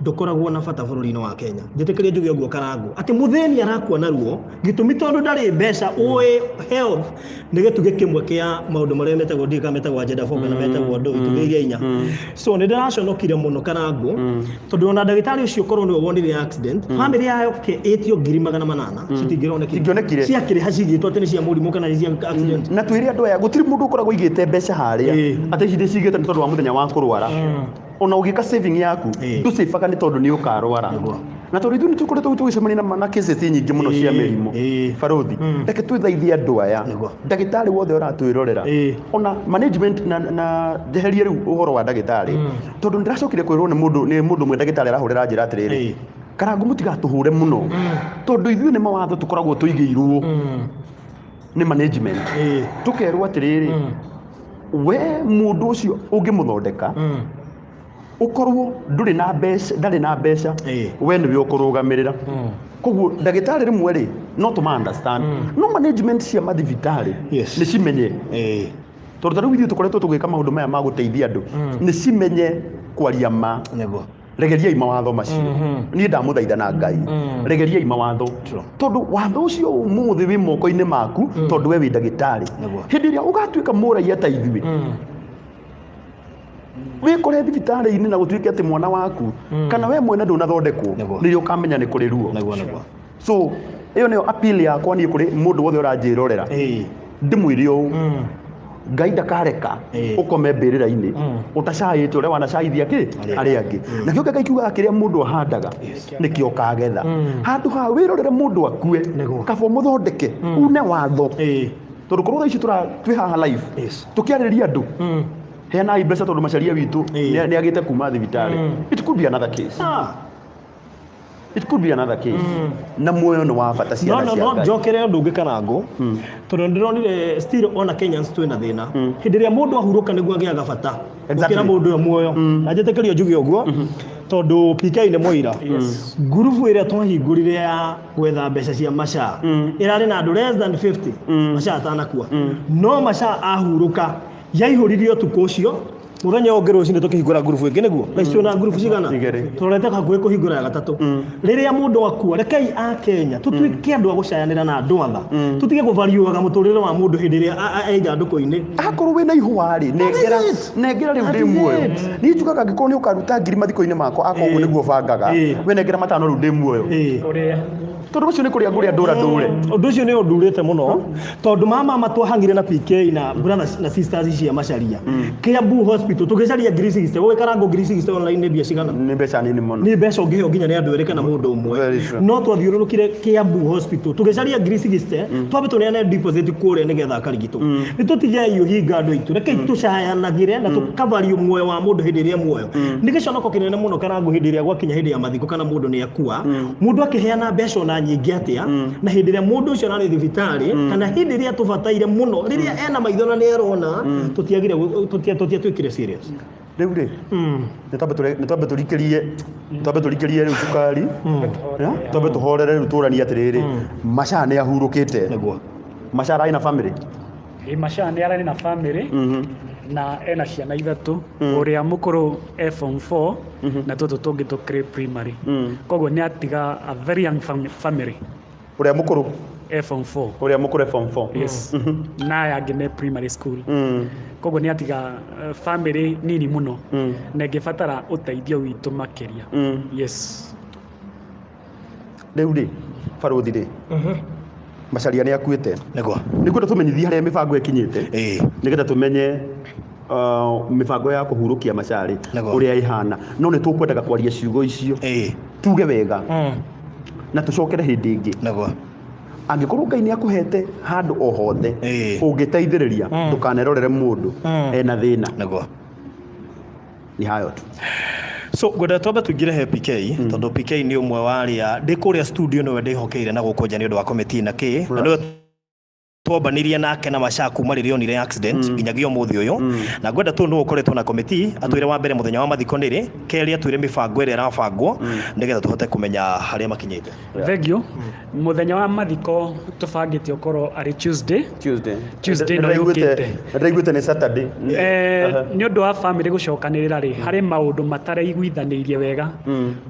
ndũkoragwo na bata bũrũri-inĩ wa Kenya. Njĩtĩkĩrie njuge ũguo, Karango, atĩ mũthĩni arakua na ruo, gĩtũmi tondũ ndarĩ mbeca. Ũĩ health nĩ gĩtugĩ kĩmwe kĩa maũndũ marĩa metagwo, ndiũĩ kana metagwo agenda 4 kana metagwo ndũ, itugĩ iria inya. So nĩ ndĩraconokire mũno, Karango, tondũ ona ndagĩtarĩ ũcio korwo nĩwe wonire accident, family yake ĩtio 800,000 citingĩronekire. Citingĩonekire. Ciakĩrĩha cigĩtwo atĩ nĩ cia mũrimũ kana nĩ cia accident. Na twĩre andũ aya, gũtirĩ mũndũ ũkoragwo aigĩte mbeca harĩa atĩ ici ndĩcigĩte nĩ tondũ wa mũthenya wa kũrwara. Ona ũgĩka saving yaku, ndũcĩbaga nĩ tondũ nĩ ũkarwara. Na tondũ ithuĩ nĩ tũkoretwo tũgĩcemania na cases nyingĩ mũno cia mĩrimũ, barothi, reke twĩthaithie andũ aya, ndagĩtarĩ wothe ũratwĩrorera, ona management, na njeherie rĩu ũhoro wa ndagĩtarĩ, tondũ nĩndĩracokire kwĩrwo nĩ mũndũ ũmwe ndagĩtarĩ arahũrĩra njĩra atĩrĩrĩ, "Karango, mũtigatũhũre mũno, tondũ ithuĩ nĩ mawatho tũkoragwo tũigĩirwo nĩ management, tũkerwo atĩrĩrĩ, we mũndũ ũcio ũngĩmũthondeka, ũkorwo ndũrĩ na mbeca, ndarĩ na mbeca, we nĩwe ũkũrũgamĩrĩra." Koguo ndagĩtarĩ rĩmwe rĩ, no tũma understand, no management cia mathibitarĩ nĩ cimenye, tondũ ta rĩu ithuĩ tũkoretwo tũgĩka maũndũ maya ma gũteithia andũ, nĩ cimenye kwaria ma. Regeriai mawatho macio. Niĩ ndamũthaitha na Ngai, regeriai mawatho, tondũ watho ũcio ũmũthĩ wĩ moko-inĩ maku, tondũ we wĩ ndagĩtarĩ. Hĩndĩ ĩrĩa ũgatuĩka mũraia ta ithuĩ, wĩkore thibitarĩ-inĩ na gũtuĩke atĩ mwana waku kana we mwene ndũnathondekwo, nĩrĩo ũkamenya nĩ kũrĩ ruo. Nĩguo nĩguo. So ĩyo nĩyo appeal yakwa niĩ kũrĩ mũndũ wothe ũranjĩrorera. Ndĩmwĩre ũũ, Ngai ndakareka ũkome mbĩrĩra-inĩ ũtacaĩte ũrĩa wanacaithia kĩ arĩa angĩ. Nakĩo Ngai kiugaga kĩrĩa mũndũ ahandaga nĩkĩo ũkagetha. Handũ ha wĩrorere mũndũ akue, kaba ũmũthondeke, une watho, tondũ korwo thaa ici twĩ haha live tũkĩarĩria andũ, heanai mbeca tondũ Macharia witũ nĩ agĩte kuma thibitarĩ, it could be another case. It could be another case. Na muoyo nĩ wa bata, No ciana no cia no Ngai. Njokere ũndũ ũngĩ, Karango, tondũ ndĩronire still ona Kenyans twĩna thĩna. Hĩndĩ ĩrĩa mũndũ ahurũka nĩguo agĩaga bata gũkĩra mũndũ ũyũ muoyo. Na njĩtĩkĩrio njuge ũguo, tondũ PK nĩ mũira. Ngurubu ĩrĩa twahingũrire ya gwetha mbeca cia Macha ĩrarĩ na andũ less than 50 Macha atanakua, no Macha ahurũka yaihũririe ũtukũ ũcio. Muthenya ũngĩ rũcinĩ tũkĩhingũra ngurubu ĩngĩ nĩguo thaa ici twĩna ngurubu cigana? Igĩrĩ. Tũrorete hakuhĩ kũhingũra ya gatatũ. Rĩrĩa mũndũ akua, rekei a Kenya tũtuĩke andũ a gũcayanĩra na andũ atha, tũtige kũvariũaga mũtũrĩre wa mũndũ hĩndĩ ĩrĩa e ithandũkũ-inĩ. Akorwo wĩna ihũa rĩ, nengera, nengera rĩu ndĩ muoyo. Niĩ njugaga angĩkorwo nĩ ũkaruta ngiri mathiko-inĩ makwa, akorwo ũguo nĩguo bangaga, we nengera matano rĩu ndĩ muoyo. Ũrĩa Tondũ ũcio nĩ kũrĩa ngũrĩa ndũra ndũre. Ũndũ ũcio nĩ ũndurĩte mũno tondũ mama matwahang'ire na PK na brothers na sisters cia Macharia Kiambu Hospital tũgĩcaria ngiri 60. Gũgĩkarangwo ngiri 60 online nĩ mbia cigana? Nĩ mbeca nini mũno. Nĩ mbeca ũngĩheo nginya nĩ andũ erĩ kana mũndũ ũmwe. Very true. No twathiũrũrũkire Kiambu Hospital tũgĩcaria ngiri 60, twambe tũneane deposit kũrĩa nĩgetha akarigitwo. Nĩ tũtigei ũhinga andũ aitũ, rekei tũcayanagĩre na tũkavario muoyo wa mũndũ hĩndĩ ĩrĩa e muoyo. Nĩ gĩconoko kĩnene mũno Karangũ hĩndĩ ĩrĩa gwakinya hĩndĩ ya mathiko kana mũndũ nĩ akua, mũndũ akĩheana mbeca ona nyingĩ atĩa, na hĩndĩ ĩrĩa mũndũ ũcio ararĩ thibitarĩ kana hĩndĩ ĩrĩa tũbataire mũno rĩrĩa ena maitho na nĩ arona, tũtiagire tũtiatuĩkire serious. Rĩu rĩ, nĩ twambe tũrikĩrie rĩu cukari. Ya, twambe tũhorere rĩu, tũranie atĩrĩrĩ, Macha nĩ ahurũkĩte. Nĩguo. Macha ararĩ na family? Ĩ, Macha nĩ ararĩ na family na ena ciana ithatũ, ũrĩa mũkũrũ e form 4 na tũtũ tũngĩ tũkĩrĩ primary, koguo nĩ atiga a very young family. Ũrĩa mũkũrũ? E form 4. Ũrĩa mũkũrũ e form 4. Yes, na aya angĩ me primary school, koguo nĩ atiga family nini mũno na ĩngĩbatara ũteithio witũ makĩria. Yes. Rĩu rĩ, barũthi rĩ, Macharia nĩ akuĩte. Nĩguo. Nĩ kwenda tũmenyithie harĩa mĩbango ĩkinyĩte nĩgetha tũmenye mĩbango ya kũhurũkia Macharĩ ũrĩa ĩhana, no nĩ tũkwendaga kwaria ciugo icio, tuge wega na tũcokere hĩndĩ ĩngĩ. Angĩkorwo Ngai nĩ akũhete handũ o hothe ũngĩteithĩrĩria, ndũkanerorere mũndũ ena thĩna. Nĩ hayo tu. So ngwenda twambe tũingĩre he PK, tondũ PK nĩ ũmwe wa arĩa ndĩ kũrĩa studio nĩwe ndĩhokeire na gũkũ nja nĩ ũndũ wa committee na kĩ, na nĩwe twambanirie nake na Macha kuma rĩrĩa onire accident nginyagia ũmũthĩ ũyũ. Na ngwenda tu nũ ũkoretwo na committee atwĩre wa mbere mũthenya wa mathiko nĩ rĩ, kerĩ atwĩre mĩbango ĩrĩa ĩrabangwo nĩgetha tũhote kũmenya harĩa makinyĩte. Thank you. Mũthenya wa mathiko tũbangĩte ũkorwo arĩ Tuesday. Tuesday. Tuesday ĩno yũkĩte. Ndĩraiguĩte nĩ Saturday. Nĩ ũndũ wa family gũcokanĩrĩra rĩ, harĩ maũndũ mataraiguithanĩirie wega,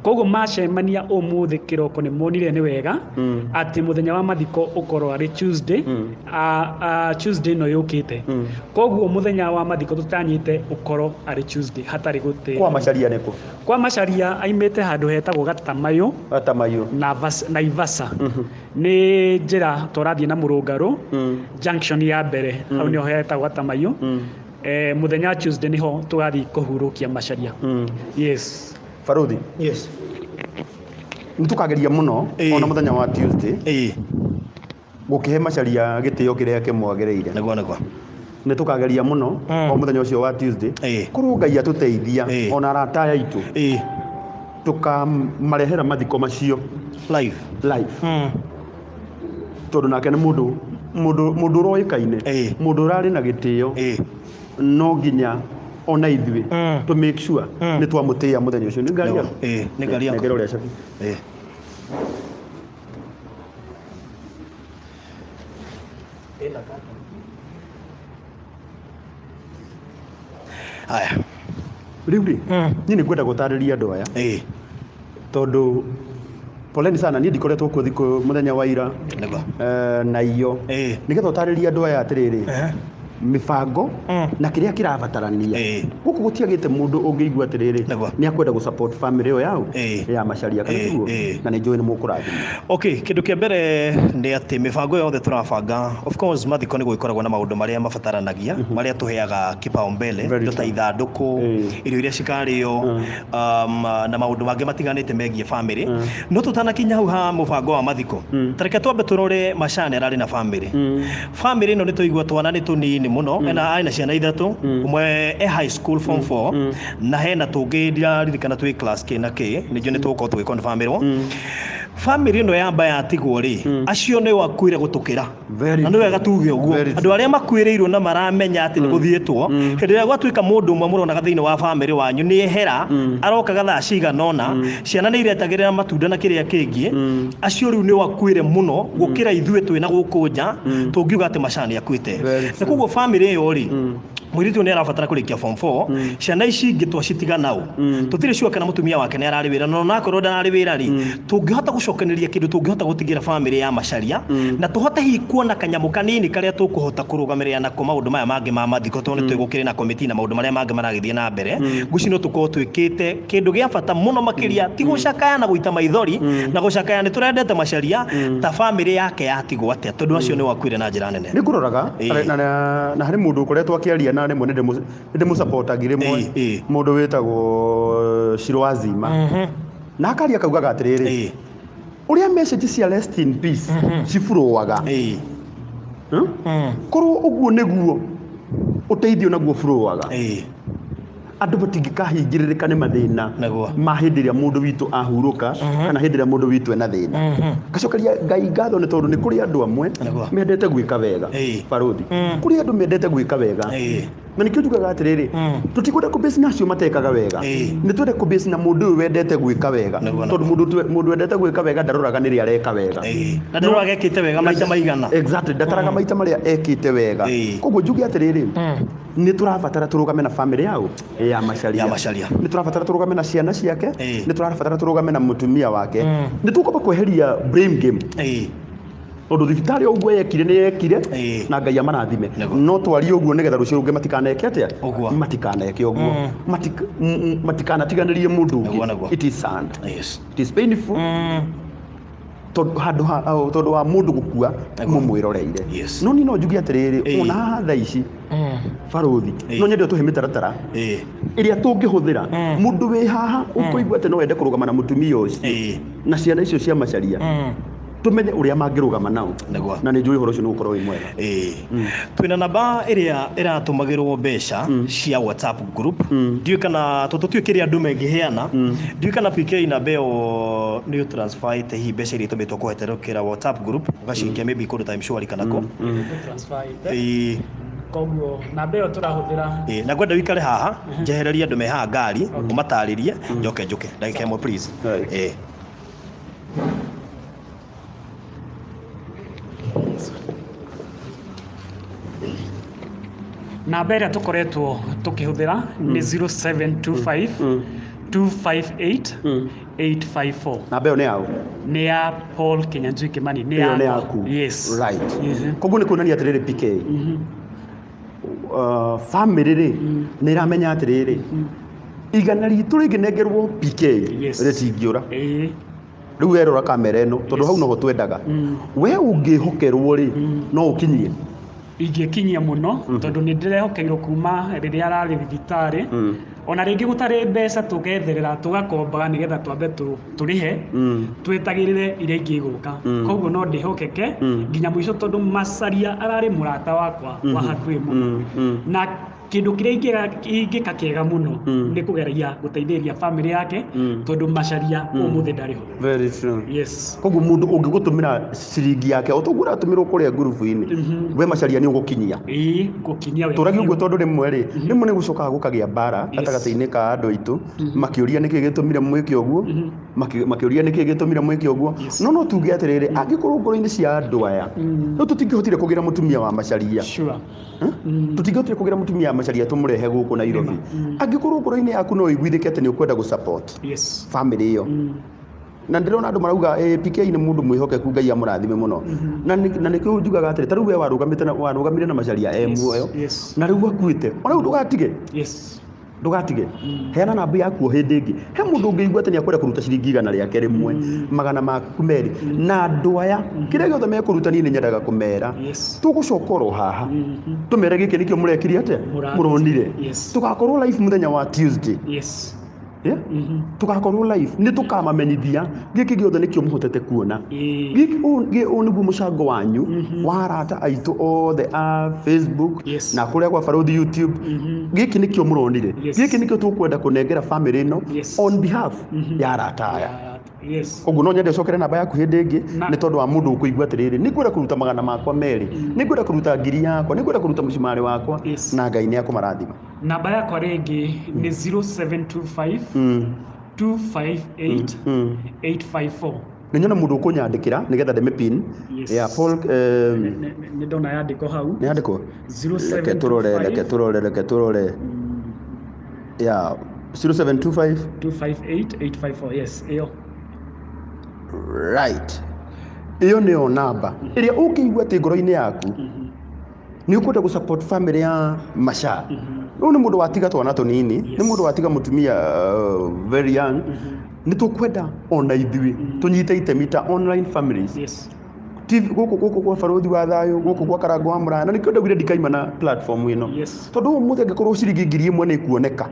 koguo macemania ũmũthĩ kĩroko nĩ monire nĩ wega atĩ mũthenya wa mathiko ũkorwo arĩ Tuesday, Tuesday ĩno yũkĩte. Koguo mũthenya wa mathiko tũtanyĩte ũkorwo arĩ Tuesday hatarĩ gũtĩ. Kwa Macharia nĩkũ? Kwa Macharia aimĩte handũ hetagwo Gatamayo. Gatamayo. Naivasha. Nĩ njĩra tũrathiĩ na Mũrũngarũ junction ya mbere, hau nĩho hetagwo Gatamayo. Mũthenya wa Tuesday nĩho tũgathiĩ kũhurũkia Macharia. Yes. Barũthi. Yes. Nĩ tũkageria mũno ona mũthenya wa Tuesday gũkĩhe Macharia gĩtĩo kĩrĩa kĩmwagĩrĩire. Nĩguo. Nĩ tũkageria mũno o mũthenya ũcio wa Tuesday, korwo Ngai atũteithia, ona arata aya aitũ tũkamarehera mathiko macio live. Live, tondũ nake nĩ mũndũ ũroĩkaine, mũndũ ũrarĩ na gĩtĩo. No nginya ona ithuĩ to make sure nĩ twamũtĩĩa mũthenya ũcio. Nĩ ngari yaku? Ĩĩ, nĩ ngari yakwa. Nengera ũrĩa cabi. Ĩĩ. Haya. Rĩu rĩ, niĩ nĩ ngwenda gũtarĩria andũ aya, tondũ poleni sana, niĩ ndikoretwo kuo thikũ mũthenya wa ira na iyo, nĩgetha ũtarĩrie andũ aya atĩrĩrĩ, mĩbango na kĩrĩa kĩrabatarania. Gũkũ gũtiagĩte mũndũ ũngĩigua atĩrĩrĩ, nĩ akwenda gũ support family ĩyo yao ya Macharia, kana tiguo? Na nĩ njũĩ nĩ mũkũrathimwo. Okay, kĩndũ kĩa mbere nĩ atĩ mĩbango yothe tũrabanga, of course mathiko nĩ gũgĩkoragwo na maũndũ marĩa mabataranagia, marĩa tũheaga kipaumbele, indo ta ithandũkũ, irio iria cikarĩo, na maũndũ mangĩ matiganĩte megiĩ family. No tũtanakinya hau ha mũbango wa mathiko, ta reke twambe tũrore Macha nĩ ararĩ na family. Family ĩno nĩ tũigua twana nĩ tũnini mũno, ena arĩ na ciana ithatũ, ũmwe e high school form 4, na hena tũngĩ ndiraririkana twĩ class kĩ na kĩ, nĩnjũĩ nĩ tũgũkorwo tũgĩconfirmĩrwo. Family ĩno yamba yatigwo rĩ, acio nĩo akuire gũtũkĩra. Na nĩ wega tuge ũguo. Andũ arĩa makuĩrĩirwo na maramenya atĩ nĩ gũthiĩtwo, hĩndĩ ĩrĩa gwatuĩka mũndũ ũmwe mũronaga thĩinĩ wa family wanyu nĩ ehera, arokaga thaa cigana ũna, ciana nĩ iretagĩrĩra matunda na kĩrĩa kĩngĩ, acio rĩu nĩo akuĩre mũno gũkĩra ithuĩ twĩna gũkũ nja tũngiuga atĩ Macha nĩ akuĩte. Na koguo family ĩyo rĩ, Mũirĩtu ũyũ nĩ arabatara kũrĩkia form 4. Ciana ici ingĩ twacitiga nao, tũtirĩ sure kana mũtumia wake nĩ ararĩ wĩra, na onakorwo ndararĩ wĩra rĩ, tũngĩhota gũcokanĩrĩria kĩndũ tũngĩhota gũtigĩra famĩlĩ ya Macharia, na tũhote hihi kuona kanyamũ kanini karĩa tũkũhota kũrũgamĩrĩra nako maũndũ maya mangĩ ma mathiko, tondũ nĩ tũĩ gũkĩrĩ na komiti na maũndũ marĩa mangĩ maragĩthiĩ na mbere, ngwĩciria no tũkorwo twĩkĩte kĩndũ gĩa bata mũno makĩria, ti gũcakaya na gũita maithori na gũcakaya nĩ tũrendete Macharia, ta famĩlĩ yake yatigwo atĩa, tondũ acio nĩ wakuire na njĩra nene. Nĩ ngũroraga na harĩ mũndũ ũkoretwo akĩaria na rĩmwe nĩ ndĩmũsupportagi rĩmwe, mũndũ wĩtagwo Shirwazima, na akaria akaugaga atĩrĩrĩ, ũrĩa message cia rest in peace cibũrũaga, Korwo ũguo nĩguo ũteithio naguo bũrũaga, andũ matingĩkahingĩrĩrĩka nĩ mathĩna ma hĩndĩ ĩrĩa mũndũ witũ ahurũka, kana hĩndĩ ĩrĩa mũndũ witũ ena thĩna. Ngacokeria Ngai ngatho nĩ tondũ nĩ kũrĩ andũ amwe mendete gwĩka wega. Barũthi, kũrĩ andũ mendete gwĩka wega, na nĩkĩo njugaga atĩrĩrĩ, tũtikwenda kũbase na acio matekaga wega, nĩ twende kũbase na mũndũ ũyũ wendete gwĩka wega, tondũ mũndũ wendete gwĩka wega ndaroraga nĩ rĩ areka wega. Na ndaroraga ekĩte wega maita maigana. Exactly, ndataraga maita marĩa ekĩte wega. Koguo njuge atĩrĩrĩ, nĩ tũrabatara tũrũgame na famĩlĩ yao ya Macharia. Ya Macharia. Nĩ tũrabatara tũrũgame na ciana ciake, nĩ tũrabatara tũrũgame na mũtumia wake, nĩ tũkwamba kweheria blame game, tondũ thibitarĩ o ũguo yekire nĩ yekire, na Ngai amarathime. No twarie ũguo nĩgetha rũciũ rũngĩ matikaneke atĩa? Ũguo. Matikaneke ũguo. Matikanatiganĩrie mũndũ ũngĩ. It is sad. It is painful, tondũ handũ ha tondũ wa mũndũ gũkua mũmwĩroreire. No niĩ no njuge atĩrĩrĩ, ona haha thaa ici, barũthi, no nyende ũtũhe mĩtaratara ĩrĩa tũngĩhũthĩra, mũndũ wĩ haha ũkũigua atĩ no wende kũrũgama na mũtumia ũcio na ciana icio cia Macharia, tũmenye ũrĩa mangĩrũgama nao. Na nĩ njũĩ ũhoro ũcio nĩ ũgũkorwo wĩ mwega. Ĩĩ. Twĩna namba ĩrĩa ĩratũmagĩrwo mbeca cia WhatsApp group. Ndiũĩ kana tondũ tũtiũĩ kĩrĩa andũ mangĩheana, ndiũĩ kana PK namba ĩyo nĩ ũtransferĩte hihi mbeca iria itũmĩtwo kũhetũkĩra WhatsApp group, ũgacikia maybe kũndũ ta M-Shwari kana kũ. Transferĩte. Koguo namba ĩyo tũrahũthĩra. Ĩĩ, na ngwenda wĩikare haha njehererie andũ me haha ngari, ũmatarĩrie, njoke njũke ndagĩka ĩmwe please. Right. Ĩĩ. Namba ĩrĩa tũkoretwo tũkĩhũthĩra nĩ 0725 258 854. Namba ĩyo nĩ yaũ? Nĩ ya Paul Kinyanjui Kimani, nĩ Ĩyo nĩ yakwa. yaku? Yes. Right. Koguo nĩ kuonania atĩrĩrĩ, PK, family rĩ, nĩ ĩramenya atĩrĩrĩ, igana ritũ rĩngĩnengerwo PK rĩtingĩũra. Rĩu werora kamera ĩno, tondũ hau noho twendaga we ũngĩhokerwo rĩ, no ũkinyie. Ingĩkinyia mũno, tondũ nĩ ndĩrehokeirwo kuma rĩrĩa ararĩ thibitarĩ, ona rĩngĩ gũtarĩ mbeca, tũgetherera tũgakombaga nĩgetha twambe tũrĩhe, twetagĩrĩre iria ingĩ igũka. Koguo no ndĩhokeke nginya mũico, tondũ Macharia ararĩ mũrata wakwa wa hakuhĩ mũno, na kĩndũ kĩrĩa ingĩka kĩega mũno nĩ kũgeria gũteithĩrĩria famĩlĩ yake, tondũ Macharia ũmũthĩ ndarĩ ho. Very true. Yes. Koguo mũndũ ũngĩgũtũmĩra ciringi yake o toguo ũratũmĩrwo kũrĩa ngurubu-inĩ, we Macharia nĩ ũgũkinyia? Ĩĩ, ngũkinyia wega. Tũragia ũguo tondũ rĩmwe rĩ, rĩmwe nĩ gũcokaga gũkagĩa mbara gatagatĩ-inĩ ka andũ aitũ, makĩũria nĩkĩ gĩtũmire mwĩke ũguo, makĩũria nĩkĩ gĩtũmire mwĩke ũguo. No tuge atĩrĩrĩ, angĩkorwo ngoro-inĩ cia andũ aya, rĩu tũtingĩhotire kũgĩra mũtumia wa Macharia. Tũtingĩhotire kũgĩra mũtumia wa Macharia tũmũrehe gũkũ Nairobi. Angĩkorwo ngoro-inĩ yaku no ĩiguithĩke atĩ nĩ ũkwenda gũ support family ĩyo, na ndĩrona andũ marauga PK nĩ mũndũ mwĩhokeku, Ngai amũrathime mũno. Na nĩkĩo njugaga atĩrĩ, ta rĩu we warũgamĩte na warũgamire na Macharia e muoyo, na rĩu akuĩte, ona rĩu ndũgatige. Ndũgatige, heana namba yaku o hĩndĩ ĩngĩ he mũndũ ũngĩigua atĩ nĩ akwenda kũruta ciringi 100 rĩake rĩmwe, magana maku merĩ, na andũ aya kĩrĩa gĩothe mekũruta, niĩ nĩ nyendaga kũmera, tũgũcoka oro haha tũmere gĩkĩ nĩkĩo mũrekire atĩa, mũronire. Tũgakorwo live mũthenya wa Tuesday. Yeah? Tũgakorwo live, nĩ tũkamamenyithia gĩkĩ gĩothe nĩkĩo mũhotete kuona. Gĩkĩ ũũ nĩguo mũcango wanyu wa arata aitũ othe a Facebook na kũrĩa kwa Barũthi YouTube, gĩkĩ nĩkĩo mũronire. Gĩkĩ nĩkĩo tũkwenda kũnengera family ĩno on behalf ya arata aya. Koguo no nyende ũcokere namba yaku hĩndĩ ĩngĩ, nĩ tondũ wa mũndũ ũkũigua atĩrĩrĩ, nĩ ngwenda kũruta magana makwa merĩ, nĩ ngwenda kũruta 1000 yakwa, nĩ ngwenda kũruta mũcumarĩ wakwa, na Ngai nĩ akũmarathima. Namba yakwa rĩngĩ nĩ 0725 258 854. Nĩ nyone mũndũ ũkũnyandĩkĩra nĩgetha ndĩmĩpin. Yes. Ya Paul Nĩ ndona yandĩkwo hau. Nĩ yandĩkwo. Reke tũrore, reke 0725 tũrore, reke tũrore. Ya 0725 258 854, yes, ĩyo. Right, ĩyo nĩyo namba ĩrĩa ũngĩigua atĩ ngoro-inĩ yaku nĩ ũkwenda gũ support family ya Macha. Ũyũ nĩ mũndũ watiga twana tũnini, nĩ mũndũ watiga mũtumia very young. Nĩ tũkwenda ona ithuĩ tũnyite itemi ta online families. TV, gũkũ kwa Barũthi wa Thayũ, gũkũ kwa Karango wa Mũraya, na nĩkĩo ndaugire ndikaima na platform ĩno. Tondũ ũmũthĩ angĩkorwo ciringi 1000 nĩ ikuoneka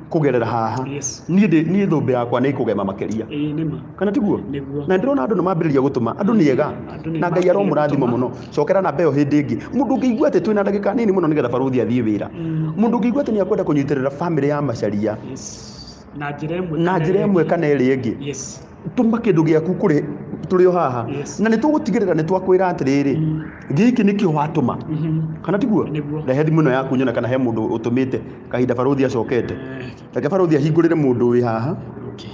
kũgerera haha, niĩ thũmbĩ yakwa nĩ ĩkũgema makĩria. Ĩĩ nĩma. Kana tiguo? Nĩguo. Na ndĩrona andũ nĩ mambĩrĩria gũtũma, andũ nĩ ega. Andũ nĩ Na Ngai mambĩrĩria aromũrathima gũtũma. mũno. Cokera namba ĩyo hĩndĩ ĩngĩ. Mũndũ ũngĩigua atĩ twĩna ndagĩka nini mũno nĩgetha Barũthi athiĩ wĩra. Mũndũ ũngĩigua atĩ nĩ akwenda kũnyitĩrĩra family ya Macharia. Na njĩra ĩmwe na kana njĩra ĩrĩa ĩmwe ĩngĩ. kana ĩrĩa ĩngĩ. Tũma kĩndũ gĩaku kũrĩ tũrĩ o haha. Na nĩ tũgũtigĩrĩra nĩ twakwĩra atĩrĩrĩ, gĩkĩ nĩkĩo watũma. Kana tiguo? Nĩguo. Rehe thimũ ĩno yaku nyone kana he mũndũ ũtũmĩte kahinda Barũthi acokete. Reke Barũthi ahingũrĩre mũndũ wĩ haha. Okay.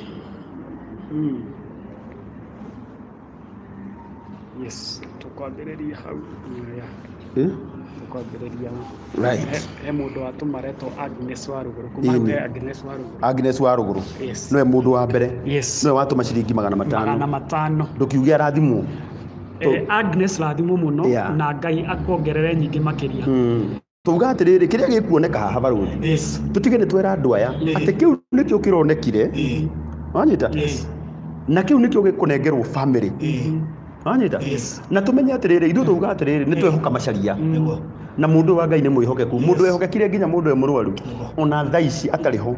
Yes, tũkwambĩrĩria hau. Yeah. Tũkwambĩrĩria. Right. He mũndũ watũma aretwo Agnes wa Rũgũrũ. Kuma Ĩni. he Agnes wa Rũgũrũ. Agnes wa Rũgũrũ. Yes. Nĩwe mũndũ wa mbere. Yes. Nĩwe watũma ciringi magana matano. 500. Ndũkiuge arathimwo. Agnes rathimwo mũno Yeah. na Ngai akuongerere nyingĩ makĩria. Tuga atĩrĩrĩ, kĩrĩa gĩkuoneka haha Barũthi. Yes. Tũtige nĩ twera andũ aya atĩ kĩu nĩkĩo kĩronekire. Wanyita? Na kĩu nĩkĩo gĩkũnengerwo family. Wanyita? Na tũmenye atĩrĩrĩ, ithuĩ tuga atĩrĩrĩ, nĩ twehoka Macharia. Nĩguo. Na mũndũ wa Ngai nĩ mwĩhokeku. Mũndũ wehokekire nginya mũndũ e mũrwaru. Ona thaa ici atarĩ ho.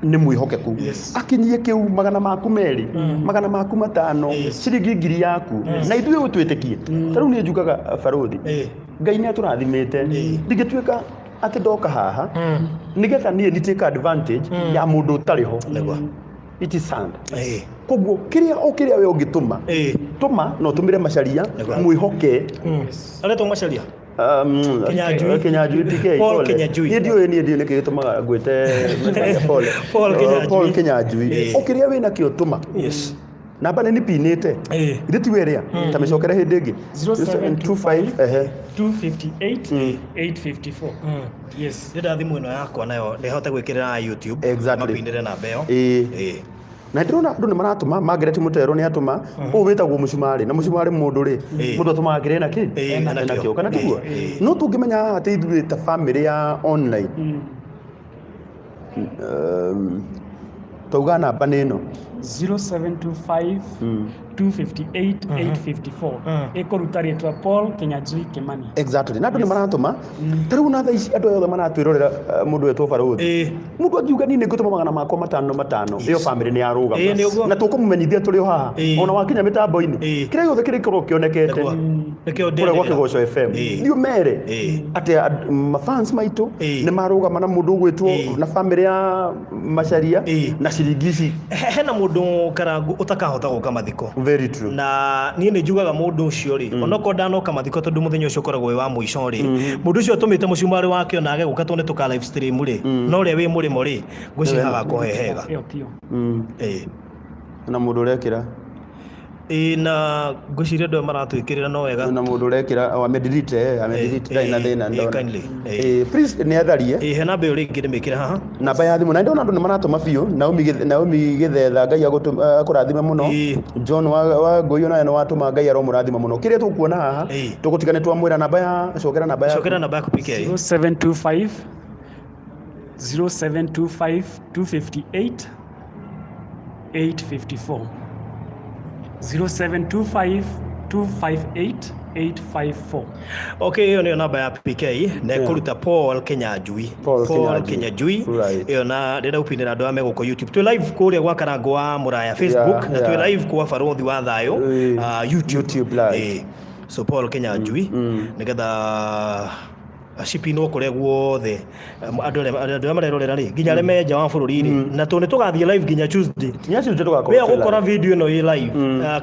Nĩ mwĩhokeku. Akinyie kĩu magana maku merĩ, magana maku matano, ciringi 1000 yaku. Na ithuĩ ũtwĩtĩkie. Ta rĩu niĩ njugaga Barũthi. Ngai nĩ atũrathimĩte. Ndingĩtuĩka atĩ ndoka haha nĩgetha niĩ ni take advantage ya mũndũ ũtarĩ ho. Nĩguo. It is sad. Koguo kĩrĩa o kĩrĩa we ũngĩtũma, tũma na ũtũmĩre Macharia, mwĩhoke. Aretwo Macharia? Kinyanjui. Kinyanjui PK, Paul pole. Kinyanjui. Niĩ ndiũĩ, niĩ ndiũĩ nĩkĩ gĩtũmaga ngwĩte Macharia, pole. Paul Kinyanjui. Paul Kinyanjui. O kĩrĩa wĩnakĩo tũma. Namba nĩ nipinĩte. Githĩ ti we ĩrĩa? Ta mĩcokere hĩndĩ ĩngĩ. 0725 Ehe. 258 854. Yes. Ndĩrenda thimũ ĩno yakwa nayo ndĩhote gwĩkĩrĩra YouTube. Exactly. Mapinĩre namba ĩyo. Na ndĩrona andũ nĩ maratũma, Margaret Mũtero nĩ atũma, ũyũ wĩtagwo mũcumarĩ, na mũcumarĩ mũndũ rĩ, mũndũ atũmaga kĩrĩa ena kĩ? Ena Ena kĩo. kĩo, kana tiguo? No tũngĩmenya haha atĩ ithuĩ ta family ya online, tauga namba nĩ ĩno. 0725 258 854. Ĩkũruta rĩtwa Paul Kinyanjui Kimani. Exactly. Na andũ nĩ maratũma. Ta rĩu na thaa ici andũ aya othe maratwĩrorera, mũndũ wetwo Barũthi. Mũndũ angiuga niĩ nĩ ngũtũma magana makwa matano matano, ĩyo family nĩ yarũgama. Nĩ ũguo. Na tũkũmũmenyithia tũrĩ o haha. Ona wakinya mĩtambo-inĩ. Kĩrĩa gĩothe kĩrĩkorwo kĩonekete. Nĩguo. Nĩkĩo Kũrĩa gwa ndĩanĩrĩra. Kĩgoco FM. Thiĩ ũmere atĩ mafans maitũ nĩ marũgama na mũndũ ũgwĩtwo na family ya Macharia na ciringi ici. Hena mũndũ Karangu ũtakahota gũka mathiko. Very true. Na niĩ nĩ njugaga mũndũ ũcio rĩ, onokorwo ndanoka mathiko tondũ mũthenya ũcio ũkoragwo wĩ wa mũico rĩ, mũndũ ũcio ũtũmĩte mũcumarĩ wake ona age gũka tondũ nĩ tũka live stream rĩ, no ũrĩa wĩ mũrĩmo rĩ, ngwĩciria hagakorwo he hega. Ĩyo tiyo. Na mũndũ ũrekĩra. Na ngwĩciria andũ aya maratwĩkĩrĩra no wega. Na mũndũ ũrekĩra, oh, amedelete, amedelete, ndarĩ na thĩna, ndona. Kindly. Please, nĩ atharie. He namba ĩyo rĩngĩ ndĩmĩkĩre haha. Namba ya thimũ. Na ndona andũ nĩ maratũma biũ. Naomi Gĩthetha, Ngai akũrathime mũno. John wa Ngũi onawe nĩ watũma, Ngai aromũrathima mũno. Kĩrĩa tũkuona haha, tũgũtiga nĩ twamwĩra namba ya, cokera namba yaku. Cokera namba yaku PK. 0725 0725 258 854. 0725 258 854. Okay, ĩyo nĩyo namba ya PK na ĩkũruta Paul Kinyanjui. Paul Paul Kinyanjui. Kinyanjui. Right. Ĩyo na ndĩrenda gũpinĩra andũ arĩa me gũkũ YouTube. Twĩ live kũrĩa gwa Karango wa Mũraya Facebook, na twĩ live kwa Barũthi wa Thayũ, YouTube. YouTube live. So Paul Kinyanjui, nĩgetha cipinwo kũrĩa guothe andũ arĩa marerorera rĩ, nginya arĩa me nja wa bũrũri rĩ, na tondũ nĩ tũgathiĩ live nginya Tuesday. Nginya Tuesday tũgakorwo Wĩa twĩ live. gũkora video ĩno ĩ live,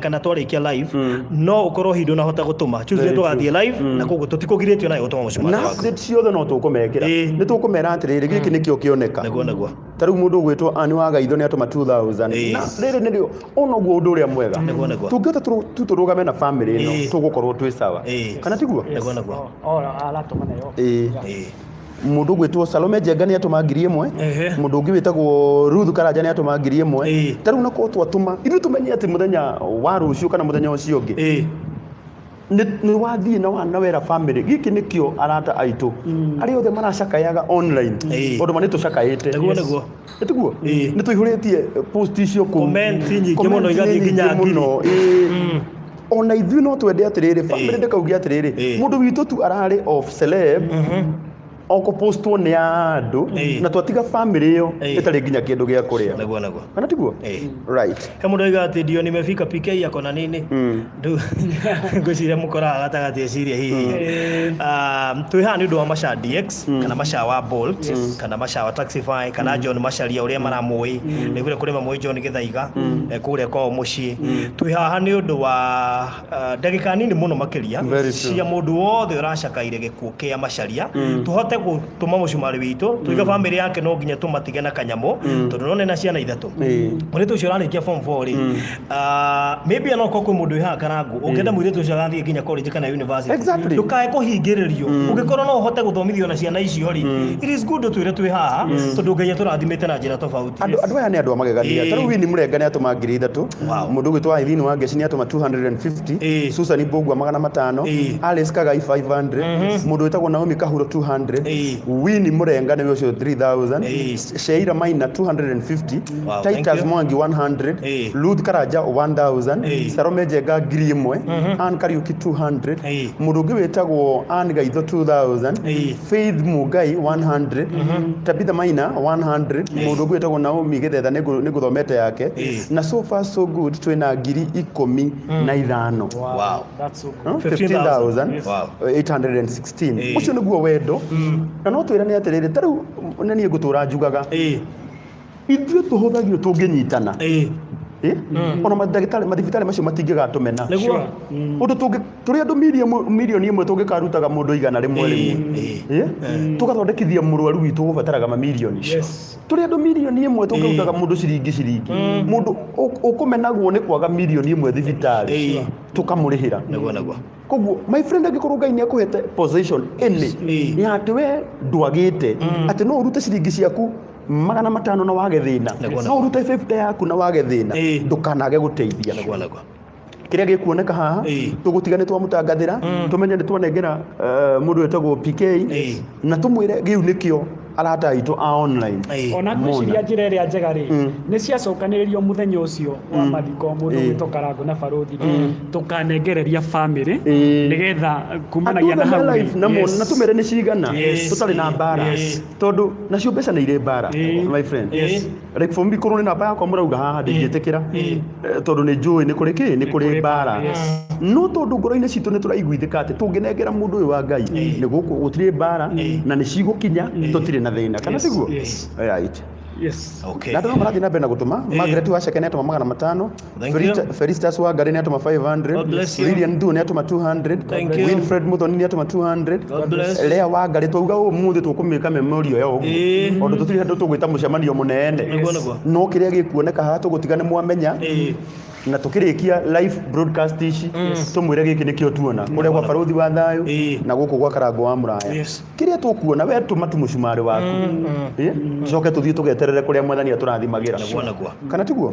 kana twarĩkia live, no ũkorwo hindi ũnahota gũtũma. Tuesday Very tũgathiĩ true. live, na koguo tũtikũgirĩtio nawe gũtũma mũcumarĩ Na waku. update ciothe no tũkũmekĩra. Nĩ tũkũmera atĩrĩrĩ, gĩkĩ nĩkĩo kĩoneka. Nĩguo, nĩguo. Ta rĩu mũndũ ũgwĩtwo Ann wa Gaitho nĩ atũma 2000. Na rĩrĩ nĩrĩo ũũ noguo ũndũ ũrĩa mwega. Nĩguo, nĩguo. Tũngĩhota tu tũrũgame na family ĩno tũgũkorwo twĩ sawa. Kana tiguo? Nĩguo, nĩguo. O aratũma nayo. Ĩĩ. Mũndũ ũgwĩtwo Salome Njenga nĩ atũma 1000. Mũndũ ũngĩ wĩtagwo Ruth Karanja nĩ atũma 1000. Ta rĩu nakorwo twatũma ithuĩ tũmenye atĩ mũthenya wa rũciũ kana mũthenya ũcio ũngĩ nĩ wathiĩ na na wera family gĩkĩ nĩkĩo arata aitũ arĩa othe maracakayaga online tondũ ma nĩ tũcakaĩte. Nĩguo, nĩguo. Nĩ tiguo? Nĩ tũihũrĩtie post icio kũu. Comment nyingĩ mũno Comment igathiĩ nĩ nginya nyingĩ ngiri. mũno, ĩĩ. Ona ithuĩ no twende atĩrĩrĩ family ndĩkauge atĩrĩrĩ mũndũ witũ tu ararĩ off celeb o kũpostwo nĩ andũ na twatiga family ĩyo ĩtarĩ nginya kĩndũ gĩa kũrĩa. Nĩguo, nĩguo. Kana tiguo? Right. He mũndũ oiga atĩ ndio nimefika, PK ako na nini. Rĩu ngwĩciria mũkoraga gatagatĩ eciria hihi. Ah, twĩ haha nĩ ũndũ wa Macha DX kana Macha wa Bolt kana Macha wa Taxify kana John Macharia ũrĩa maramũĩ nĩguo kũrĩ mamũĩ John Gĩthaiga kũrĩa kwao mũciĩ. Twĩ haha nĩ ũndũ wa ndagĩka nini mũno makĩria Very true. cia mũndũ wothe ũracakaire gĩkuũ kĩa Macharia tũhote gũtũma mũcumarĩ witũ tũige famĩlĩ yake no nginya tũmatige na kanyamũ tondũ none na ciana ithatũ. Mũirĩtu ũcio ũrarĩkia form 4 rĩ, maybe onokorwo kwĩ mũndũ wĩ haha Karangũ ũngĩenda mũirĩtu ũcio agathiĩ nginya college kana university, ndũkae kũhingĩrĩrio. Ũngĩkorwo no ũhote gũthomithio na ciana icio rĩ, it is good twĩre twĩ haha tondũ Ngai atũrathimĩte na njĩra tofauti. Andũ aya nĩ andũ a magegania. Ta rĩu Winnie Mũrenga nĩ atũma 3000. Mũndũ ũgwĩtwo Eileen Wangeci nĩ atũma 250. Susan Mbũgua 500. Alice Kagai 500. Mũndũ wĩtagwo Naomi Kahuro 200. Winnie Mũrenga nĩwe ũcio 3000. Sheila Maina 250. Wow, thank Titus you. Mwangi 100. Ruth Karanja 1000. Salome Njenga 1000. Ann Kariuki 200. Mũndũ ũngĩ wĩtagwo Ann Gaitho 2000. Faith Mugai 100. Tabitha Maina 100. Mũndũ ũngĩ wĩtagwo Naomi Gĩthetha nĩ ngũthomete yake. Na so far so good twĩna 15,000. Wow. That's so good. Huh? 15,000. 15,000. Wow. 816. Ũcio nĩguo wendo. Na no twĩrane atĩrĩrĩ, ta rĩu nĩ niĩ ngũtũra njugaga ithuĩ tũhũthagio tũngĩnyitana. Ona mandagĩtarĩ mathibitarĩ macio matingĩgatũmena. Nĩguo. Ũndũ tũngĩ tũrĩ andũ 1 million tũngĩkarutaga mũndũ 100 rĩmwe. Tũgathondekithia mũrwaru witũ ũgũbataraga mamirioni. Tũrĩ andũ 1 million tũngĩrutaga mũndũ ciringi ciringi. Mũndũ ũkũmenagwo nĩ kwaga 1 million thibitarĩ tũkamũrĩhĩra. Nĩguo, nĩguo. Koguo my friend, angĩkorwo Ngai nĩ akũhete position any ya atĩ we ndwagĩte atĩ no ũrute ciringi ciaku 500 na wage thĩna, Nĩguo, no ũrute 50 yaku na wage thĩna, ndũkanage gũteithia. Nĩguo, nĩguo. Kĩrĩa gĩkuoneka haha tũgũtiga nĩ twamũtangathĩra tũmenye nĩ twanengera mũndũ wĩtagwo PK na tũmwĩre gĩu nĩkĩo arata aitũ a online. Ona ngwĩciria njĩra ĩrĩa njega rĩ nĩ ciacokanĩrĩrio mũthenya ũcio wa mathiko mũndũ gwĩtwo Karangũ na Barũthi tũkanengereria family nĩgetha kumanagia na Andũ hau othe me rĩ. live na na tũmere nĩ cigana tũtarĩ na mbara tondũ nacio mbeca nĩ irĩ mbara, my friend. Like for me, korwo nĩ namba yakwa mũrauga haha ndingĩtĩkĩra tondũ nĩ njũĩ nĩ kũrĩ kĩ nĩ kũrĩ mbara, no tondũ ngoro-inĩ citũ nĩ tũraiguithĩka atĩ tũngĩnengera mũndũ ũyũ wa Ngai nĩ gũkũ gũtirĩ mbara na nĩ cigũkinya tũtirĩ na thĩna, kana tiguo? Yes. Right. Yes. Okay. Na andũ no marathiĩ na mbere na gũtũma. Margaret Waceke nĩ atũma 500. Thank you. Felistas Wangari nĩ atũma 500. God bless you. Lilian Ndu nĩ atũma 200. Thank you. Winfred Muthoni nĩ atũma 200. God bless. Lea Wangari twauga ũmũthĩ tũkũmĩka memorial ya ũguo tondũ tũtirĩ handũ tũgwĩta mũcemanio mũnene. Nĩguo, nĩguo. No kĩrĩa gĩkuoneka haha tũgũtiga nĩ mwamenya na tũkĩrĩkia live broadcast ici tũmwĩre gĩkĩ nĩkĩo tuona kũrĩa gwa Barũthi wa Thayũ na gũkũ gwa Karangũ wa Mũraya. Kĩrĩa tũkuona we tũma tu mũcumarĩ waku. Tũcoke tũthiĩ tũgeterere kũrĩa mwathani atũrathimagĩra. Nĩguo, nĩguo. Kana tiguo?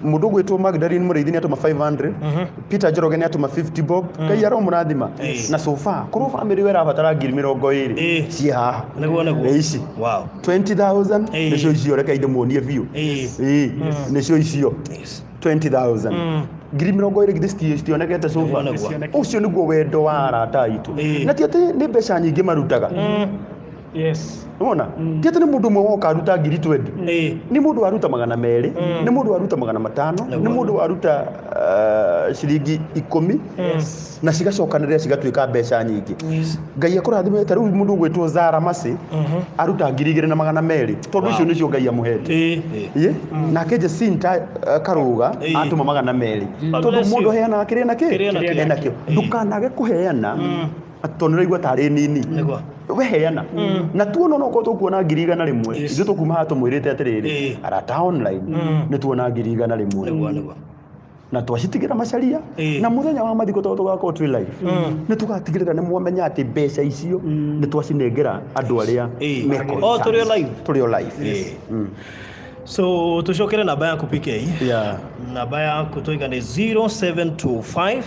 Mũndũ ũgwĩtwo Magdalene Mũrĩithi nĩ atũma 500. Peter Njoroge nĩ atũma 50 bob. Ngai aromũrathima. Na so far korwo family we ĩrabatara 20,000 ciĩ haha. Nĩguo, nĩguo. Nĩ ici 20,000. Nĩcio icio, reke ndĩmuonie biũ. Ĩĩ, nĩcio icio 20,000, 20,000 githĩ citionekete so far? Nĩguo, nĩguo. Ũcio nĩguo wendo wa arata aitũ. Na ti atĩ nĩ mbeca nyingĩ marutaga. Nĩwona ti atĩ nĩ mũndũ ũmwe woka aruta 20,000. Nĩ mũndũ waruta 200, nĩ mũndũ waruta 500, nĩ mũndũ waruta ciringi 10 na cigacokanĩrĩra cigatuĩka mbeca nyingĩ. Ngai akũrathime. Ta rĩu mũndũ ũgwĩtwo Zara Masi aruta 2,200 tondũ icio nĩcio Ngai amũhete. Ĩ? Nake Jacinta Karuga atũma 200 tondũ Bless mũndũ you. aheanaga kĩrĩa nakĩ Kĩrĩa nakĩo. enakĩo. Ndũkanage kũheana. Atĩ tondũ nĩũraigua tarĩ nini. Nĩguo. We heana. Na tuona onokorwo tũkuona 100,000, ithuĩ tũkuma haha tũmwĩrĩte atĩrĩrĩ, arata online, nĩ tuona 100,000. Nĩguo, nĩguo. Na twacitigĩra macaria na mũthenya wa mathiko tondũ tũgakorwo twĩ live nĩ tũgatigĩrĩra nĩ mwamenya atĩ mbeca icio nĩ twacinengera andũ arĩa me Oh, tũrĩ o live? Tũrĩ o live. So tũcokere namba yaku PK. Yeah. Namba yaku tũiga nĩ 0725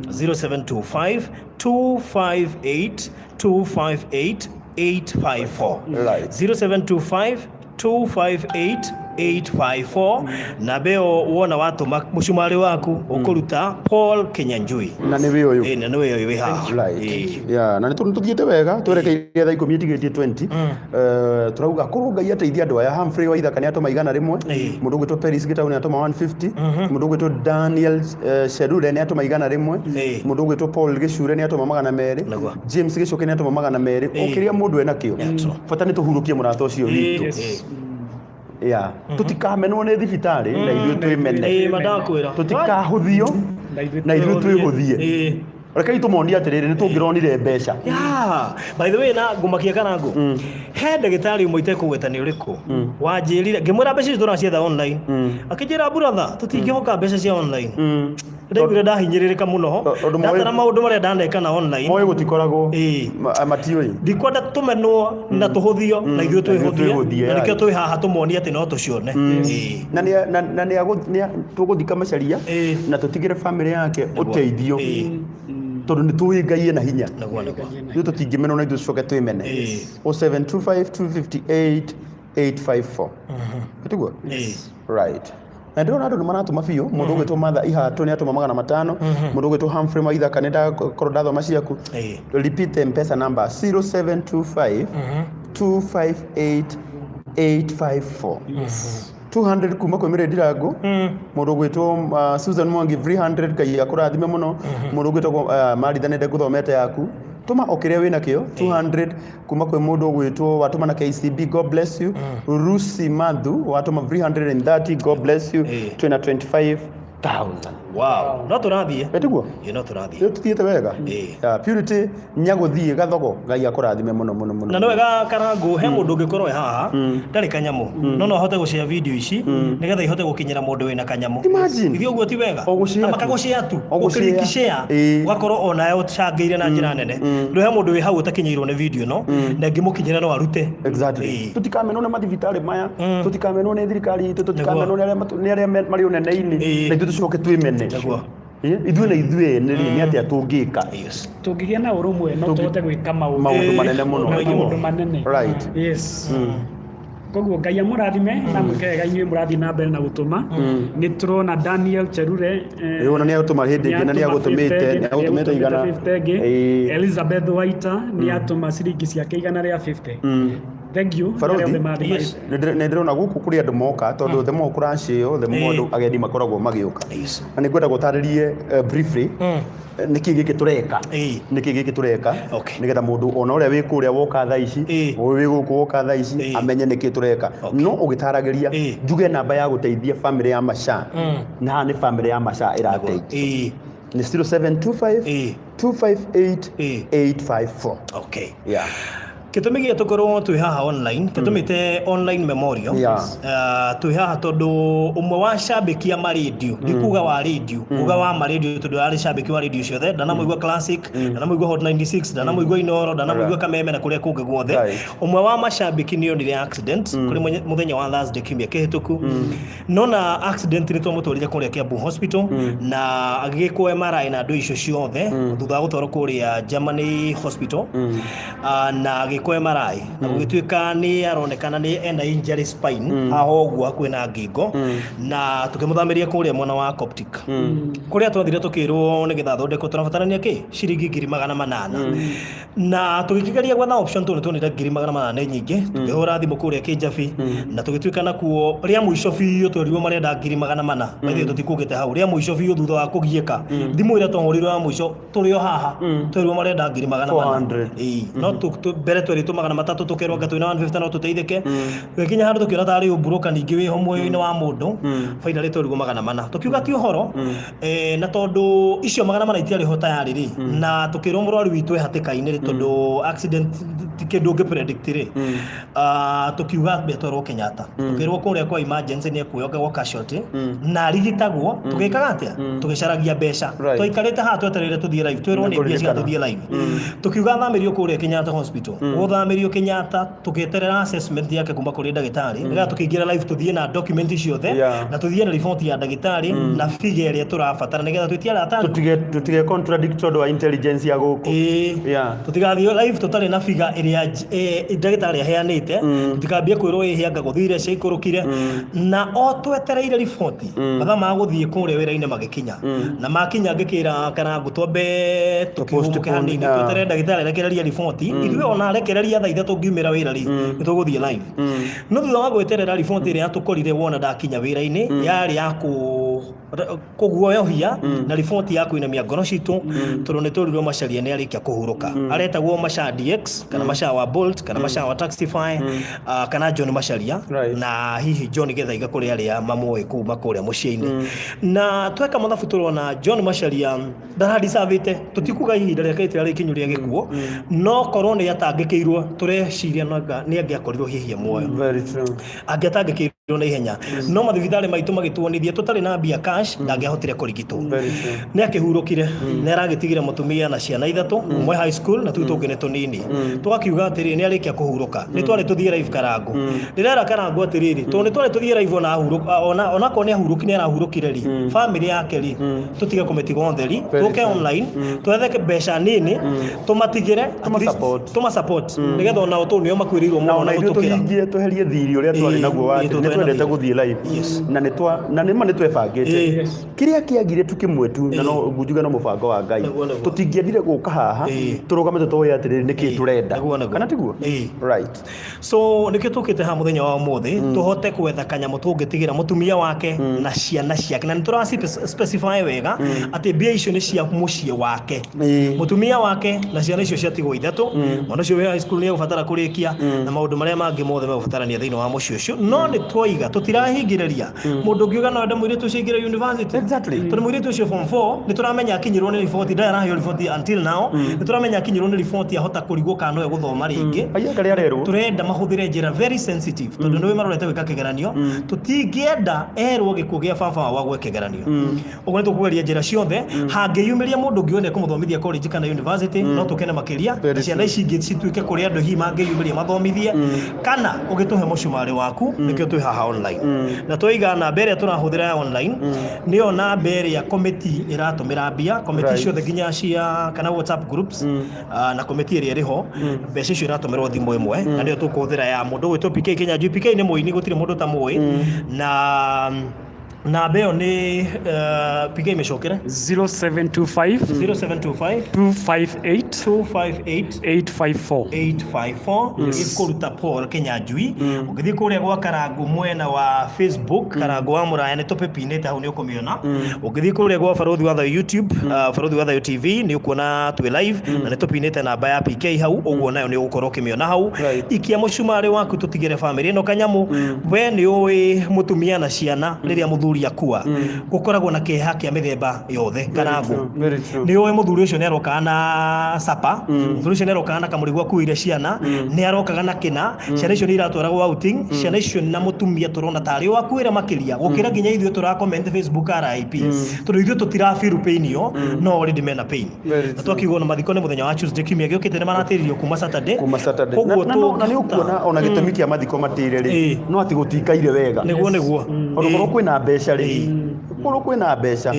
0725 258 258 854. Right. 0725 258 854. Namba ĩyo wona watũma mũcumarĩ waku ũkũruta Paul Kinyanjui. Na nĩ wĩ ũyũ. Ĩĩ, na nĩwe ũyũ wĩ haha. Right. Ĩĩ. Yeah, na nĩ tũthiĩte wega twerekeire thaa ikũmi ĩtigĩtie 20. Tũrauga korwo Ngai ateithia andũ aya. Humphrey wa Ithaka nĩ atũma 100, mũndũ ũgwĩtwo Peris Gĩtaũ nĩ atũma 150, mũndũ ũgwĩtwo Daniel Sherure nĩ atũma 100, mũndũ ũgwĩtwo Paul Gĩcure nĩ atũma 200, Nĩguo. James Gĩcoke nĩ atũma 200. O kĩrĩa mũndũ enakĩo, bata nĩ tũhurũkie mũrata ũcio witũ. Yeah. Tũtikamenwo nĩ thibitarĩ na ithuĩ twĩmene. Ĩĩ, mandakwĩra. Tũtikahũthio na ithuĩ twĩhũthie. Rekei tũmonie atĩrĩrĩ, nĩ tũngĩronire mbeca. Yeah. By the way, na ngumakia kana ngũ he ndagĩtarĩ ũmwe itekũgweta nĩ ũrĩkũ wanjĩrire ngĩmwĩra mbeca icio tũracietha online, akĩnjĩra, "Brother, tũtingĩhoka mbeca cia online." Ndaiguire ndahinyĩrĩrĩka mũno Tondũ ndatara maũndũ marĩa ndaneka na online. Moĩ gũtikoragwo. Matiũĩ. Ndikwenda tũmenwo na tũhũthio na ithuĩ Na ithuĩ twĩhũthie, twĩhũthie, na nĩkĩo right. twĩ haha tũmonie atĩ no tũcione. Na nĩ na na nĩ tũgũthika macaria na tũtigĩre famĩlĩ yake ũteithio tondũ nĩ tũĩ Ngai ena hinya. Nĩguo, nĩguo. Ithuĩ tũtingĩmenwo na ithuĩ tũcoke twĩmene. 0725 258 854, tiguo? Right. Na ndĩrona andũ nĩ maratũma biũ. Mũndũ ũgwĩtwo Martha Ihatũ nĩ atũma 500. Mũndũ ũgwĩtwo Humphrey Maithaka, nĩ ndakorwo ndathoma ciaku. Repeat M-Pesa number, 0725 258 854. 200 kuma kwĩ Mĩrĩ Ndirango. Mũndũ ũgwĩtwo Susan Mwangi, 300, Ngai akũrathime mũno. Mũndũ ũgwĩtwo Maritha, nĩ ngũthomete yaku. Tũma o kĩrĩa wĩna kĩo. 200 kuma kwĩ mũndũ ũgwĩtwo watũma na KCB, God bless you. Rusi Mathu watũma 330, God bless you. Twĩna 25,000. Wow, no tũrathiĩ. Ĩtiguo? Ĩĩ, no tũrathiĩ. Rĩu tũthiĩte wega. Ĩĩ. Yeah, Purity Nyagũthiĩ Gathogo, Ngai akũrathime mũno mũno mũno. Na nĩ wega Karangũ, he mũndũ ũngĩkorwo e haha ndarĩ kanyamũ, no no ahote gũshare video ici nĩgetha ihote gũkinyĩra mũndũ wĩna kanyamũ. Imagine. Ithuĩ ũguo ti wega? O gũshare Na tu. makagũshare tu. O gũshare. Ũkĩriki share, ũgakorwo onawe ũcangĩire na njĩra nene. Rĩu he mũndũ wĩ hau ũtakinyĩirwo nĩ video ĩno, na ĩngĩmũkinyĩra no arute. Exactly. Tũtikamenwo nĩ mathibitarĩ maya, tũtikamenwo nĩ thirikari itũ, tũtikamenwo nĩ arĩa nĩ arĩa marĩ ũnene-inĩ, na ithuĩ tũcoke twĩmene. Ithuĩ na ithuĩ ene rĩ, nĩ atĩa tũngĩka? Tũngĩgĩa na ũrũmwe no tũhote gwĩka maũndũ Maũndũ manene mũno. Maũndũ manene. Yes. Koguo Ngai amũrathime na mwĩke wega inyuĩ mũrathiĩ na mbere na gũtũma. Nĩ tũrona Daniel Cherure, Ĩĩ, ona nĩ agũtũma hĩndĩ ĩngĩ na nĩ agũtũmĩte, nĩ agũtũmĩte 100. 50 ĩngĩ. Elizabeth Waita nĩ atũma ciringi ciake 150. Thank you. Barothi, arĩa othe mathiĩ. Nĩ ndĩrona gũkũ kũrĩ andũ moka tondũ the more kũracĩo, the more andũ ageni makoragwo magĩũka. Na nĩ ngwenda gũtarĩrie briefly nĩkĩ gĩkĩ tũreka, nĩkĩ gĩkĩ tũreka, nĩgetha mũndũ ona ũrĩa wĩ kũrĩa woka thaa ici, ũyũ wĩ gũkũ woka thaa ici, amenye nĩkĩ tũreka. No ũgĩtaragĩria njuge namba ya gũteithia famĩlĩ ya Macha, na haha nĩ famĩlĩ ya Macha ĩrateithio, nĩ 0725 258 854. Yeah. Gĩtũmi gĩa tũkorwo twĩ haha online, tũtũmĩte online memorial, twĩ haha tondũ ũmwe wa cambĩki a marendio, ndikuga wa radio, nguga wa marendio tondũ arĩ cambĩki wa radio ciothe. Ndanamũigua Classic, ndanamũigua Hot 96, ndanamũigua Inoro, ndanamũigua Kameme na kũrĩa kũngĩ guothe. Ũmwe wa macambĩki nĩ onire accident kũrĩ mũthenya wa Thursday kiumia kĩhĩtũku. Nona accident nĩ twamũtwarire kũrĩa Kiambu Hospital na agĩgĩkwo MRI na andũ icio ciothe thutha wa gũtwarwo kũrĩa Germany Hospital. Ah, na agĩkwo MRI na gũgĩtuĩka nĩ aronekana nĩ ena injury spine haha ũguo hakuhĩ na ngingo, na tũkĩmũthamĩria kũrĩa mwena wa Coptic, kũrĩa twathire tũkĩrwo nĩgetha athondekwo tũrabatarania kĩ ciringi 800,000. Na tũgĩkĩgeria gwetha option tondũ tuonire 800,000 nĩ nyingĩ. Tũkĩhũra thimũ kũrĩa Kĩnjabi na tũgĩtuĩka nakuo rĩa mũico biũ twerirwo marenda 400,000. By the way, tũtikũgĩte hau rĩa mũico biũ thutha wa kũgiĩka thimũ ĩrĩa twahũrirwo ya mũico tũrĩ o haha twerirwo marenda 400,000. 400. Ĩĩ, no mbere twerirwo Twerĩtwo 300, tũkerwo anga twĩna 150 no tũteithĩke. Gũgĩkinya handũ tũkĩona tarĩ ũmburuka ningĩ wĩho muoyo-inĩ wa mũndũ. Finally twerirwo 400, tũkiuga ti ũhoro. Na tondũ icio 400 itiarĩ ho tayarĩ rĩ, na tũkĩrwo mũrwaru witũ e hatĩka-inĩ rĩ, tondũ accident ti kĩndũ ũngĩ predict rĩ, tũkiuga ambe atwarwo Kenyatta. Tũkĩrwo kũrĩa kwa emergency nĩ ekuoywo gwa casualty na arigitagwo. Tũgĩkaga atĩa? Tũgĩcaragia mbeca. Twaikarĩte haha twetereire tũthiĩ live, twĩrwo nĩ mbia cia tũthiĩ live. Tũkiuga athamĩrio kũrĩa Kenyatta Hospital. Gũthamĩrio Kenyatta, tũgĩeterera assessment yake kuma kũrĩ ndagĩtarĩ, nĩgetha tũkĩingĩra live tũthiĩ na document ciothe na tũthiĩ na riboti ya ndagĩtarĩ na figure ĩrĩa tũrabatara, nĩgetha twĩtie arata. Tũtige contradict tondũ wa intelligence ya gũkũ. Ĩĩ. Tũtigathiĩ live tũtarĩ na figure ĩrĩa ndagĩtarĩ aheanĩte, tũtikambie kwĩrwo ĩhĩ anga gũthire ciaikũrũkire. Na o twetereire riboti, mathaa ma gũthiĩ kũrĩa wĩra-inĩ magĩkinya, na makinya ngĩkĩra Karangu twambe tũkĩhũmũke postpone, hanini, tweterere ndagĩtarĩ arekererie riboti. Ithuĩ ona arekereria thaa 3 ngiumĩra wĩra rĩ, nĩ tũgũthiĩ live. No thutha wa gweterera riboti ĩrĩa yatũkorire wona ndakinya wĩra-inĩ, yarĩ ya kũguoyohia na riboti ya kũinamia ngoro citũ, tondũ nĩ tũrirwo Macharia nĩ arĩkia kũhurũka. Aretagwo Macha DX kana Macha wa Bolt kana Macha wa Taxify, kana John Macharia, na hihi John Gĩthaiga kũrĩ arĩa mamũĩ kuma kũrĩa mũciĩ-inĩ. Na tweka mathabu tũrona John Macharia ndaradicavĩte. Tũtikuga ihinda rĩake rĩtirarĩ ikinyu rĩa gĩkuũ, no korwo nĩ atangĩkĩirwo, tũreciria nĩ angĩakorirwo hihi e muoyo. Very true. Angĩatangĩkĩirwo na ihenya, no mathibitarĩ maitũ magĩtuonithia tũtarĩ na mbia cash ndangĩahotire kũrigitwo. Very true. Nĩ akĩhurũkire, nĩ aragĩtigire mũtumia na ciana ithatũ, ũmwe high school na tũu tũngĩ nĩ tũnini. Tũgakiuga atĩrĩ, nĩ arĩkia kũhurũka, nĩ twarĩ tũthiĩ live. Karangu, ndĩrera Karangu atĩrĩrĩ, tondũ nĩ twarĩ tũthiĩ live ona ahurũka, onakorwo nĩ ahurũki, nĩ arahurũkire rĩ, family yake rĩ, tũtige kũmĩtiga ũtheri. Tũke online twethe mbeca nini tũmatigĩre at least. Tũma-support. Tũma-support nĩgetha onao tondũ nĩo makuĩrĩirwo Na mũno ona na ithuĩ gũtũkĩra. Tũhingie tweherie thiri ũrĩa twarĩ naguo wa atĩ tũtwarĩ nĩ na twendete thirĩ. Gũthiĩ live na nĩ twa na nĩ ma nĩ twebangĩte kĩrĩa kĩagire tu kĩmwe tu, na no njuge no mũbango wa Ngai. Nĩguo, nĩguo. Tũtingĩendire gũka haha tũrũgame tũtoĩ atĩrĩrĩ nĩkĩ tũrenda. Nĩguo, nĩguo. Kana tiguo? Right. So nĩkĩo tũkĩte haha mũthenya wa ũmũthĩ, tũhote gwetha kanyamũ tũngĩtigĩra mũtumia wake na ciana ciake, na nĩ tũra specify wega atĩ mbia icio nĩ cia mũciĩ wake, mũtumia wake na ciana icio ciatigwo ithatũ. Mwana ũcio wĩ high school nĩ egũbatara kũrĩkia na maũndũ marĩa mangĩ mothe megũbatarania thĩinĩ wa mũciĩ ũcio. No nĩ twoiga tũtirahingĩrĩria mũndũ ũngiuga no ende mũirĩtu ũcio aingĩre university, tondũ mũirĩtu ũcio form 4 nĩ tũramenya akinyĩrwo nĩ riboti, ndarĩ araheo riboti until now, nĩ tũramenya akinyĩrwo nĩ riboti ahota kũrigwo kana no egũthoma rĩngĩ. Aya karĩa arerwo. Tũrenda mahũthĩre njĩra very sensitive, tondũ nĩwe marorete gwĩka kĩgeranio, tũtingĩenda erwo gĩkuũ gĩa baba wao agwe kĩgeranio. Ũguo nĩ tũkũgeria njĩra ciothe. Hangĩyumĩria mũndũ ũngĩona kũmũthomithia college kana university, no tũkene makĩria, na ciana ici ingĩ cituĩke kũrĩ andũ hihi mangĩyumĩria mathomithie, kana ũgĩtũhe mũcumarĩ waku. Nĩkĩo twĩ haha online, na twaiga namba ĩrĩa tũrahũthĩra ya online nĩyo namba ĩrĩa komiti ĩratũmĩra mbia, komiti ciothe nginya cia kana WhatsApp groups, na komiti ĩrĩa ĩrĩ ho, mbeca icio iratũmĩrwo thimũ ĩmwe, na nĩyo tũkũhũthĩra ya mũndũ ũgwĩtwo PK Kĩnyanjui. PK nĩ mũini, gũtirĩ mũndũ ũtamũĩ, na namba ĩyo nĩ PK, mĩcokere. 0725 0725 258 258 854. 854 ĩkũruta Paul Kĩnyanjui. Ũngĩthiĩ kũrĩa gwa Karangu mwena wa Facebook, Karangu wa Mũraya, nĩ tũpĩpinĩte hau, nĩ ũkũmĩona. Ũngĩthiĩ kũrĩa gwa Barũthi wa Thayũ YouTube, Barũthi wa Thayũ TV, nĩ ũkuona twĩ live na nĩ tũpinĩte namba ya PK hau ũguo, nayo nĩ ũgũkorwo ũkĩmĩona hau. Ikia mũcumarĩ waku tũtigĩre famĩlĩ ĩno kanyamũ. We nĩ ũĩ mũtumia na ciana rĩrĩa mũthuri akua gũkoragwo na kĩeha kĩa mĩthemba yothe, Karangu. Very true. Nĩ ũĩ mũthuri ũcio nĩ arokaga na sapa, mũthuri ũcio nĩ arokaga na kamũrigo akuĩire ciana, nĩ arokaga na kĩna, ciana icio nĩ iratwaragwo outing. Ciana icio na mũtumia tũrona tarĩ o akuĩre makĩria gũkĩra nginya ithuĩ tũra comment Facebook RIP, tondũ ithuĩ tũtira feel pain ĩyo, no already mena pain. Very Na twakiuga ona mathiko nĩ mũthenya wa Tuesday kiumia gĩũkĩte, nĩ maratĩririo kuma Saturday. Kuma Saturday. Koguo Na nĩ ũkuona ona gĩtũmi kĩa mathiko matĩre rĩ, no atĩ gũtikaire wega. Nĩguo. Ona korwo kwĩna mbeca rĩ, korwo kwĩna mbeca,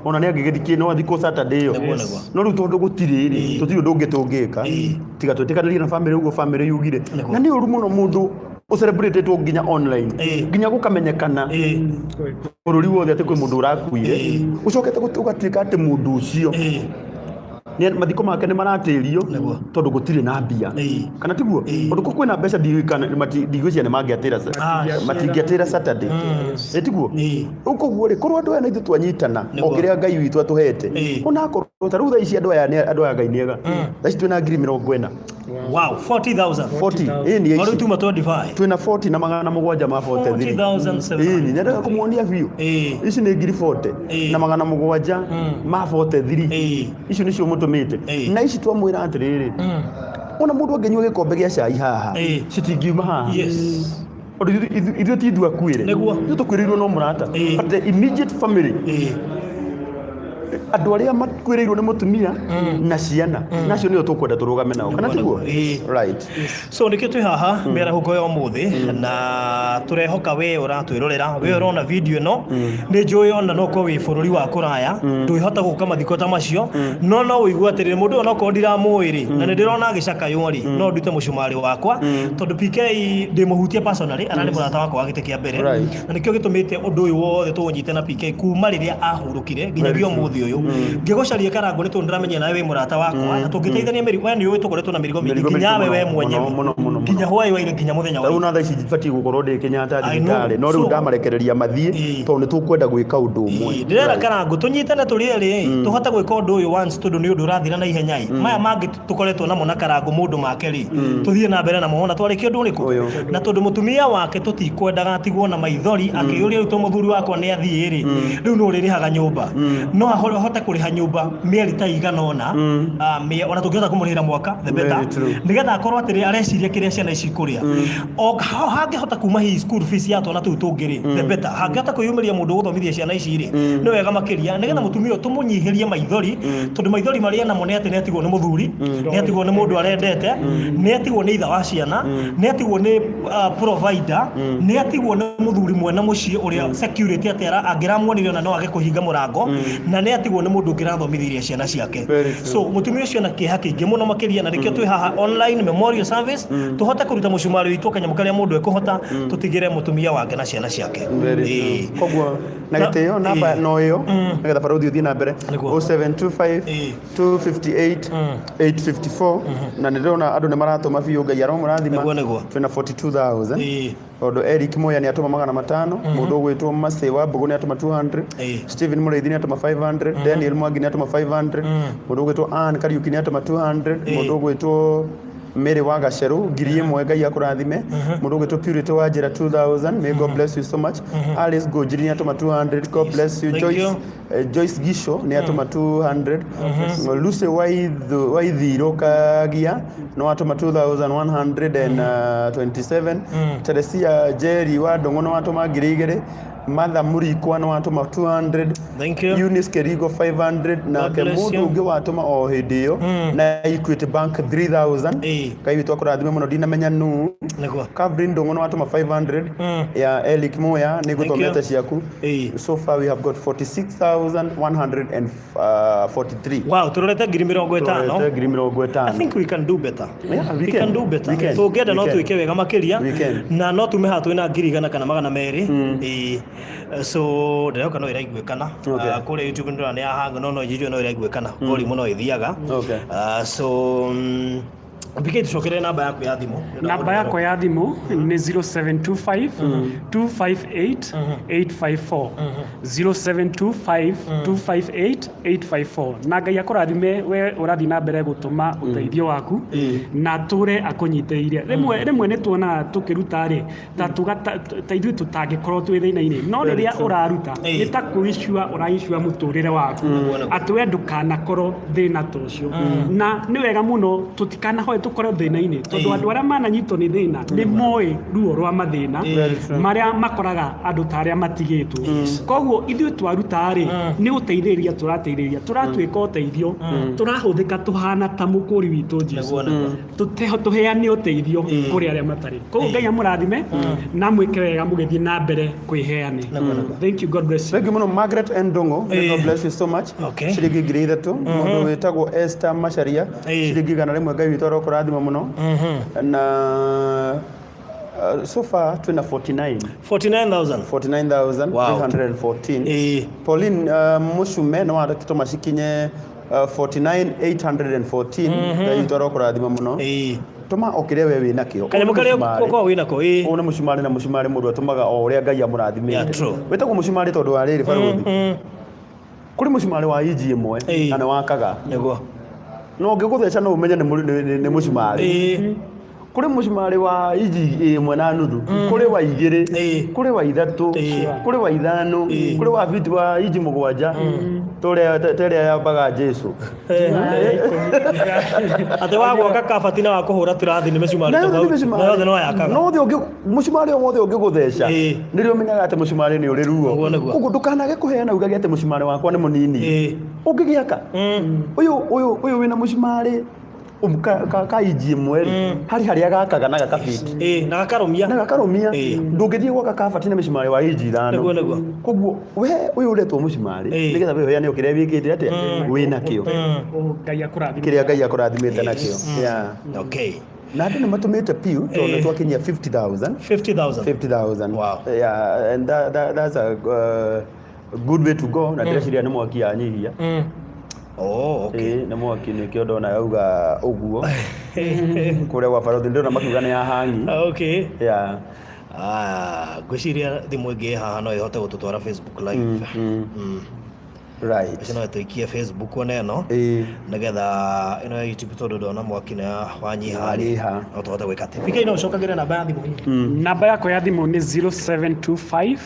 ona nĩ angĩgĩthiĩ no athikwo Saturday ĩyo. Nĩguo. No rĩu tondũ gũtirĩ rĩ, tũtirĩ ũndũ ũngĩ tũngĩka tiga twĩtĩkanĩrie na famĩlĩ ũguo famĩlĩ yugire. Na nĩ ũru mũno mũndũ ũcelebratetwo nginya online, nginya gũkamenyekana bũrũri wothe atĩ kwĩ mũndũ ũrakuire, ũcokete ũgatuĩka atĩ mũndũ ũcio Mathiko make nĩ maratĩrio Nĩguo. tondũ gũtirĩ na mbia. Kana tiguo? Tondũ ko kwĩna mbeca ndigwĩciria nĩ mangĩatĩra matingĩatĩra Saturday. Ĩ tiguo? Rĩu koguo rĩ, korwo andũ aya na ithuĩ twanyitana o kĩrĩa Ngai witũ atũhete, onakorwo ta rĩu thaa ici andũ aya andũ aya Ngai nĩ ega, thaa ici twĩna 40,000. Wow, 40,000. 40, ĩ nĩ O rĩu ici. tuma 25. Twĩna 40 na 743. 40,700. Ĩni nyendaga kũmuonia biũ. Ici nĩ 40,000 na 743. Icio nĩcio mũtũmĩte. Na ici twamwĩra atĩrĩrĩ, ona mũndũ angĩnyua gĩkombe gĩa cai haha, citingiuma haha. Tondũ ithuĩ ti ithuĩ akuĩre. Ithuĩ tũkuĩrĩirwo no mũrata. But the immediate family, andũ arĩa makuĩrĩirwo nĩ mũtumia na ciana, nacio nĩo tũkwenda tũrũgame nao, kana tiguo? Right. So nĩkĩo twĩ haha mĩarahũko ya ũmũthĩ, na tũrehoka we ũratwĩrorera, we ũrona video ĩno, nĩ njũĩ ona no ũkorwo wĩ bũrũri wa kũraya, ndũĩhota gũka mathiko ta macio, no no ũigue atĩrĩrĩ, mũndũ ũyũ onokorwo ndiramũĩ rĩ, na nĩ ndĩrona agĩcakaywo rĩ, no ndute mũcumarĩ wakwa, tondũ PK ndĩmũhutie personally, ararĩ mũrata wakwa wa gĩtĩ kĩa mbere. Na nĩkĩo gĩtũmĩte ũndũ ũyũ wothe tũũnyite na PK kuma rĩrĩa ahurũkire nginyagia ũmũthĩ ũyũ. Ngĩgũcaria Karangũ nĩ tondũ ndĩramenya nawe wĩ mũrata wakwa, na tũngĩteithania mĩrigo, we nĩ ũĩ tũkoretwo na mĩrigo mĩingĩ Mĩrigo nginya mĩritũ we mũno, mwenyewe, mũno, mũno, mũno. Nginya hwaĩ waire nginya mũthenya wa Rĩu na thaa ici batiĩ gũkorwo ndĩ Kenyatta I know. thibitarĩ, no rĩu ndamarekereria mathiĩ tondũ nĩ tũkwenda gwĩka ũndũ ũmwe. Ndĩrera Karangũ tũnyitane tũrĩ erĩ, tũhote gwĩka ũndũ ũyũ once, tondũ nĩ ũndũ ũrathira na ihenya ĩ. Maya mangĩ tũkoretwo namo na Karangũ mũndũ make rĩ, tũthiĩ na mbere namo ona twarĩkia ũndũ ũrĩkũ. Ũyũ. Na tondũ mũtumia wake tũtikwendaga atigwo na maithori akĩyũria, rĩu to mũthuri wakwa nĩ athiĩ rĩ, rĩu nũ ũrĩrĩhaga nyũmba? No ahote kũrĩha nyũmba mĩeri ta igana ũna, ona tũngĩhota kũmũrĩhĩra mwaka, the better. Very true. Nĩgetha akorwo atĩrĩ areciria kĩrĩa ciana ici ikũrĩa, o hangĩhota kuma hihi school fees ya twana tũu tũngĩ rĩ, the better. Hangĩhota kwĩyumĩria mũndũ ũgũthomithia ciana ici rĩ, nĩ wega makĩria, nĩgetha mũtumia ũyũ tũmũnyihĩrie maithori, tondũ maithori marĩa namo nĩ atĩ nĩ atigwo nĩ mũthuri, nĩ atigwo nĩ mũndũ arendete, nĩ atigwo nĩ ithe wa ciana, nĩ atigwo nĩ provider, nĩ atigwo nĩ mũthuri mwena mũciĩ ũrĩa security atĩ angĩramuonire ona no age kũhinga mũrango, na nĩ atigwo nĩ mũndũ ũngĩrathomithĩria ciana ciake. Very true. So mũtumia ũcio na kĩeha kĩingĩ mũno makĩria, na nĩkĩo twĩ haha online memorial service, tũhote kũruta mũcumarĩ witũ, kanyamũ karĩa mũndũ ekũhota, tũtigĩre mũtumia wake na ciana ciake. Very true. Koguo na gĩtĩo namba no ĩyo, nĩgetha barũthi ũthiĩ na mbere. 0725 258 854. Na nĩ ndĩrona andũ nĩ maratũma biũ, Ngai aromũrathima. Nĩguo, nĩguo. Twĩna 42,000, tondũ Eric Moya nĩ atũma 500, mũndũ ũgwĩtwo Masĩ wa Mbũgũ nĩ atũma 200, Stephen Mũrĩithi nĩ atũma 500, Daniel Mwangi nĩ atũma 500, mũndũ ũgwĩtwo Ann Kariuki nĩ atũma 200, mũndũ ũgwĩtwo Mary wa Gacerũ 1000, Ngai akũrathime, mũndũ ũgwĩtwo Purity wa Njĩra 2000, may God bless you so much, Alice Ngũnjiri nĩ atũma 200, God bless you. Thank Joyce you. Joyce Gisho nĩ atũma 200, Lucy Waithiro Kagia nĩ watũma 2127, Teresia Jerry wa Ndũng'ũ nĩ watũma 2000, Martha Mũrikwa nĩ watũma 200. Thank you. Eunice Kerigo 500, nake Bless mũndũ you. ũngĩ watũma o hĩndĩ ĩyo na Equity Bank 3000. Ngai witũ akũrathime mũno, ndinamenya nũ. Catherine Ndũng'ũ nĩ watũma 500 ya Eric Moya, nĩ ngũthomete ciaku. So far we have got 46,143. Wow, tũrorete 50,000. Tũrorete 50,000. I think we can do better. Yeah, we We can. can do better. We can. Tũngĩenda We no can. twĩke wega makĩria, We can. na no tume haha twĩna 100,000 kana 200. Ĩĩ. So ndĩrehoka no ĩraiguĩkana. Ah, kũrĩa YouTube ndĩrona nĩ yahanga, no njijue no ĩraiguĩkana, volume no ĩthiaga. Ah, so PK, tũcokerere namba yaku ya thimũ. Namba yakwa ya thimũ nĩ 0725 258 854, 0725 258 854. Na Ngai akũrathime we ũrathiĩ na mbere gũtũma ũteithio waku, na tũre akũnyitĩrĩire. Rĩmwe rĩmwe nĩ tuonaga tũkĩruta rĩ, ta tuga ta ithuĩ tũtangĩkorwo twĩ thĩna-inĩ, no rĩrĩa ũraruta nĩ ta kwĩicua ũraicua mũtũrĩre waku, atĩ we ndũkanakorwo thĩna ta ũcio. Na nĩ wega mũno tũtikanahoe tũkorwo thĩna-inĩ, tondũ andũ arĩa mananyitwo nĩ thĩna nĩ moĩ ruo rwa mathĩna marĩa makoraga andũ ta arĩa matigĩtwo. Koguo ithuĩ twaruta rĩ, nĩ gũteithĩrĩria tũrateithĩrĩria, tũratuĩka ũteithio, tũrahũthĩka tũhana ta mũkũri witũ Jesu, tũheane ũteithio kũrĩ arĩa matarĩ. Koguo Ngai amũrathime na mwĩke wega mũgĩthiĩ na mbere kwĩheane. Thank you, God bless you. Thank you mũno, Margaret N. Ndũng'ũ. May God bless you so much. Ciringi 3000. Mũndũ wĩtagwo Esther Macharia, ciringi 100, Ngai witũ arokũrathima mũno. Na so far twĩna 49 49,000. 49,314. Pauline Mũcume nĩ watũma cikinye 49814. Ngai witũ arokũrathima mũno. Tũma o kĩrĩa we wĩ nakĩo. Kanyamũ Ũyũ nĩ karĩa mũcumarĩ. ũkoragwo wĩ nako, ĩĩ. Ũyũ nĩ mũcumarĩ, na mũcumarĩ mũndũ atũmaga o ũrĩa Ngai amũrathimĩte. Yeah, true. Wĩtagwo mũcumarĩ tondũ wa rĩrĩ, barũthi, kũrĩ mũcumarĩ wa inji 1 na nĩ wakaga. No ũngĩgũtheca no ũmenye nĩ mũcumarĩ. Kũrĩ mũcumarĩ wa inji 1.5, kũrĩ wa 2, kũrĩ wa 3, kũrĩ wa 5, kũrĩ wa biti wa inji 7, ta ĩrĩa yambaga Jesu. Atĩ wa gwaka kabati na wa kũhũra turathi nĩ mĩcumarĩ Na yothe nĩ tofauti. mĩcumarĩ. Na yothe no yakaga. No othe mũcumarĩ o wothe ũngĩgũtheca, nĩrĩo ũmenyaga atĩ mũcumarĩ nĩ ũrĩ ruo. Ũguo nĩguo. Koguo ndũkanage kũheana ugage atĩ mũcumarĩ wakwa nĩ mũnini. Ũngĩgĩaka ũyũ wĩna mũcumarĩ ka inji 1 rĩ, harĩ harĩa gakaga na gakabiti. Ĩĩ, na gakarũmia. Na gakarũmia. Ndũngĩthiĩ gwaka kabati na mĩcumarĩ wa inji 5. Nĩguo, nĩguo. Koguo we ũyũ ũretwo mũcumarĩ, nĩgetha we ũheane o kĩrĩa wĩkĩte atĩa, wĩnakĩo. Ngai akũrathime. Kĩrĩa Ngai akũrathimĩte nakĩo. Yeah. Okay. Na andũ nĩ matũmĩte piu tondũ nĩ twakinyia 50,000. 50,000. 50,000. Wow. Yeah, and that's a good way to go. Na ndĩreciria nĩ mwaki yanyihia. Oh, okay. Ĩĩ, nĩ mwaki nĩkĩo ndona yauga ũguo. Kũrĩa gwa barothi ndĩrona makiuga nĩ ya hangi. Okay. Yeah. Ah, ngwĩciria thimũ ĩngĩ ĩ haha no ĩhote gũtũtwara Facebook live. Right. Ũcio no ĩtũikie Facebook ona ĩno. Nĩgetha ĩno ya YouTube tondũ ndona mwaki nĩ wanyiha rĩ. Wanyiha. No tũhote gwĩka atĩ. PK no ũcokagĩre namba ya thimũ hihi. Namba yakwa ya thimũ nĩ 0725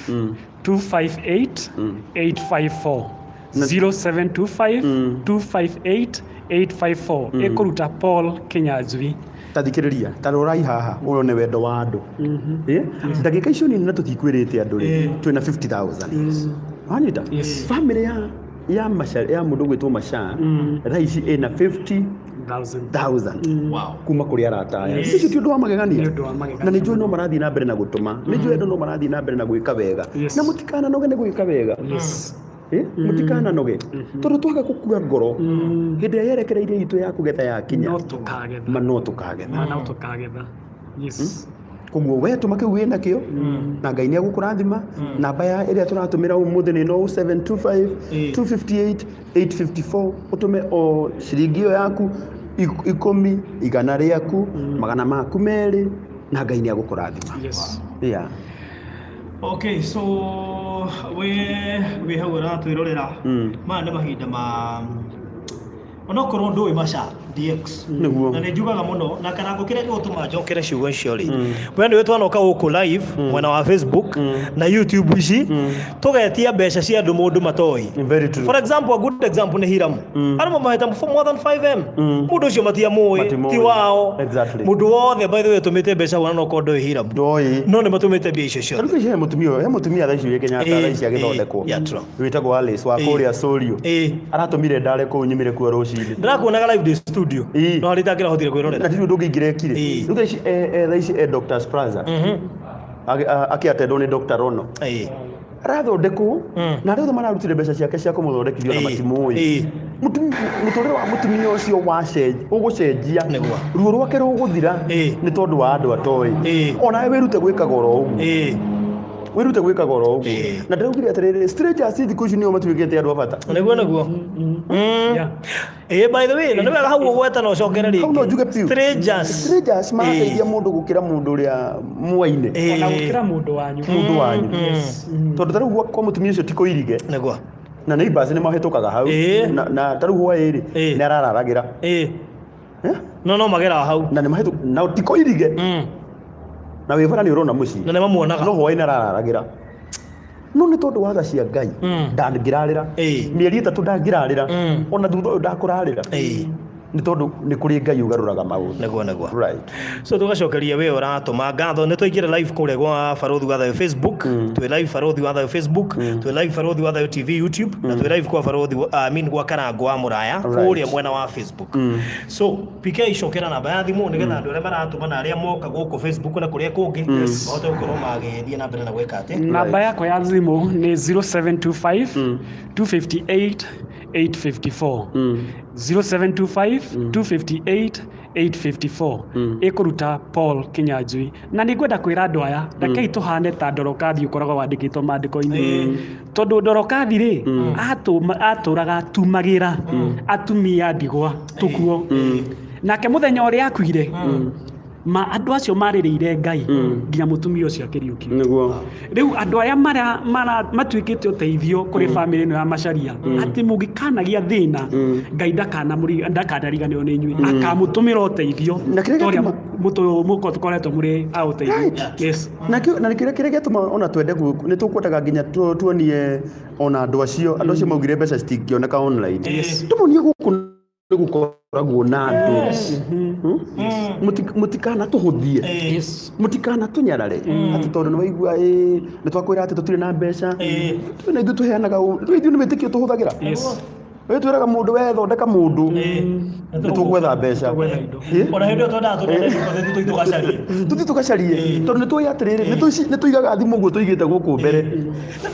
258 854. 0725 258 854. Ĩkũruta Paul Kinyanjui. Ta thikĩrĩria, ta rorai haha, ũyũ nĩ wendo wa andũ. Ndagĩka icio nini na tũtikwĩrĩte andũ rĩ, twĩna 50,000. Wanyita? Family ya Macha, ya mũndũ gwĩtwo Macha, thaa ici ĩna 50,000. Thousand. Wow. Kuma kũrĩ arata aya. Icio ti ũndũ wa magegania. Nĩ ũndũ wa magegania. Na nĩ njũĩ no marathiĩ na mbere na gũtũma. Nĩ njũĩ andũ no marathiĩ na mbere na gwĩka wega. Na mũtikananoge nĩ gwĩka wega. Mũtikananoge. Tondũ twaga gũkua ngoro, hĩndĩ ĩrĩa yerekereirie itũ ya kũgetha yakinya, No tũkagetha. ma no tũkagetha. Ma no tũkagetha. Yes. Koguo we tũma kĩu wĩna kĩo, na Ngai nĩ egũkũrathima. Namba ya ĩrĩa tũratũmĩra ũmũthĩ nĩ no 725 258 854. Ũtũme o ciringi ĩyo yaku 10, 100 rĩaku, 200, na Ngai nĩ egũkũrathima. Yes. Yeah. Okay, so we hau ũratwĩrorera, maya nĩ mahinda ma onokorwo ndũĩ Macha DX. Nĩguo. Na nĩ njugaga mũno na karango kĩrĩa gĩgũtũma njokere ciugo icio rĩ, we nĩwe twanoka gũkũ live mwena wa Facebook na YouTube ici, tũgetia mbeca cia andũ mũndũ matoĩ. Very true. For example, a good example nĩ Hiram. Andũ mamahete for more than 5M. Mũndũ ũcio matiamũĩ, Matimũĩ. ti wao. Exactly. Mũndũ wothe by the way ũtũmĩte mbeca wona no korwo ndũĩ Hiram. Ndoĩ. No nĩ matũmĩte mbia icio ciothe. Tarĩu ici he mũtumia ũyũ, he mũtumia thaa ici wĩ Kenyatta thaa ici agĩthondekwo. Yeah, true. Wĩtagwo Alice wa kũrĩa Sũriũ. Aratũmire ndare kũu nyumire kuo rũcinĩ. Ndĩrakuonaga live ndĩ studio. No harĩ itangĩrahotire kwĩrorera. Na ndirĩ ũndũ ũngĩ ingĩrekire. Rĩu thaa ici thaa ici Doctor's Plaza. Akĩatendwo nĩ Dr. Rono. Arathondekwo na arĩa othe mararutire mbeca ciake cia kũmũthondekithia ona matimũĩ. Mũtũrĩre wa mũtumia ũcio ũgũcenjia. Nĩguo. Ruo rwake rũgũthira nĩ tondũ wa andũ atoĩ. Onawe wĩrute gwĩkaga oro ũguo. Wĩrute gwĩkaga oro ũguo. Na ndĩraugire atĩrĩrĩ, strangers thikũ ici nĩo matuĩkĩte andũ a bata. Nĩguo, nĩguo. Yeah. By the way, na nĩ wega hau ũgweta na ũcokere rĩngĩ. Hau no njuge piũ. Strangers. Strangers marateithia mũndũ gũkĩra mũndũ ũrĩa mwaine. Ona gũkĩra mũndũ wanyu. Mũndũ wanyu. Tondũ ta rĩu kwa mũtumia ũcio ti kũirige. Nĩguo. Na neighbors nĩ mahĩtũkaga hau. Na ta rĩu hwaĩ rĩ, nĩ arararagĩra. No, no mageraga hau. Na nĩ mahĩtũ-, na ti kũirige. Na wĩ bara nĩ ũrona mũciĩ. Na nĩ mamuonaga. No hwaĩ nĩ arararagĩra. No nĩ tondũ wa tha cia Ngai, ndangĩrarĩra. Mĩeri 3 ndangĩrarĩra. Ona thutha ũyũ ndakũrarĩra. Nĩ tondũ nĩ kũrĩ Ngai ũgarũraga maũndũ. Nĩguo, nĩguo. Right. So tũgacokeria we ũratũma ngatho. Nĩ twaingĩra live kũrĩa gwa Barũthi wa Thayũ Facebook. Twĩ live Barũthi wa Thayũ Facebook, twĩ live Barũthi wa Thayũ TV YouTube, na twĩ live kwa Barũthi wa, I mean gwa Karango wa Mũraya kũrĩa mwena wa Facebook. So PK cokera namba ya thimũ nĩgetha andũ arĩa maratũma na arĩa moka gũkũ Facebook na kũrĩa kũngĩ mahote gũkorwo magĩthiĩ na mbere na gwĩka atĩ. Namba yakwa ya thimũ nĩ 0725 258 854. 0725 258 854 ĩkũruta Paul Kinyanjui. Na nĩ ngwenda kwĩra andũ aya, rekei tũhane ta Ndorokathi ũkoragwo wandĩkĩtwo maandĩko-inĩ, tondũ Ndorokathi rĩ, atũraga atumagĩra atumia ndigwa tũkuo, nake mũthenya ũrĩa akuire ma andũ acio marĩrĩire Ngai nginya mũtumia ũcio akĩriũkio. Rĩu andũ aya matuĩkĩte ũteithio kũrĩ bamĩrĩ ĩno ya Macharia, atĩ mũngĩkanagia thĩna, Ngai ndakanariganĩrwo nĩ inyuĩ, akamũtũmĩra ũteithio Na kĩrĩa ta ũrĩa gĩatũma mũkoretwo mũrĩ a ũteithio. Yes. Na kĩrĩa gĩatũma ona twende nĩ tũkwendaga nginya tuonie ona andũ acio maugire mbeca citingĩoneka online, tũmonie gũkũ nĩ gũkoragwo na andũ. Mũtikana tũhũthie, mũtikana tũnyarare atĩ tondũ nĩ waigua ĩ nĩ twakwĩra atĩ tũtirĩ na mbeca. Twĩna ithuĩ tũheanaga ithuĩ nĩ wĩtĩkio tũhũthagĩra. We twĩraga mũndũ, we thondeka mũndũ, nĩ tũgwetha mbeca. Tũgwetha indo. Ona hĩndĩ ĩyo twendaga tũneane deposit tũthiĩ tũgacarie. Tũthiĩ tũgacarie, tondũ nĩ tũĩ atĩrĩrĩ, nĩ tũigaga thimũ ũguo tũigĩte gũkũ mbere.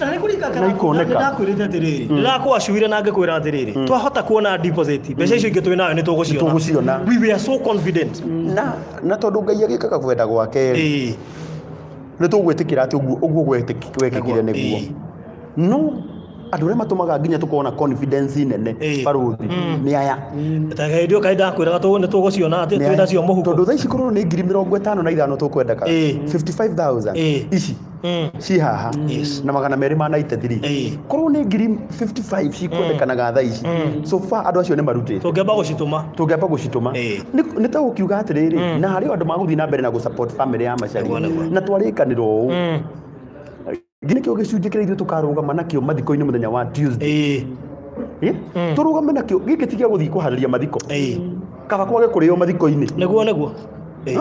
Na nĩ kũrika Na ikoneka. Nĩndakwĩrĩte atĩrĩrĩ, ndĩrakwacuire na ngĩkwĩra atĩrĩrĩ, twahota kuona deposit, mbeca icio ingĩ twĩ nayo nĩ tũgũciona. Tũgũciona. We were so confident. Na tondũ Ngai agĩkaga kwenda gwake, nĩ tũgwĩtĩkĩra atĩ ũguo gwekĩkire nĩguo. No andũ arĩa matũmaga nginya tũkorwo na confidence nene, barũthi, nĩ aya. Ta hĩndĩ ĩyo kaĩ ndakwĩraga nĩ tũgũciona atĩ Nĩ twĩ aya. nacio mũhuko. Tondũ thaa ici korwo nĩ 55,000 tũkwendeka, 55,000 ici ci haha na 293. Korwo nĩ 55,000 cikwendekanaga thaa ici, so far andũ acio nĩ marutĩte. Tũngĩamba gũcitũma. Tũngĩamba gũcitũma. Nĩ ta gũkiuga atĩrĩrĩ, na harĩ o andũ magũthiĩ na mbere na gũ-support family ya Macharia. Nĩguo, nĩguo. Na twarĩkanĩra ũũ, nĩkĩo gĩcunjĩ kĩrĩa ithuĩ tũkarũgama nakĩo mathiko-inĩ mũthenya wa Tuesday. Tũrũgame nakĩo gĩkĩ ti gĩa gũthiĩ kũharĩria mathiko, kaba kwage kũrĩo mathiko-inĩ. Nĩguo, nĩguo.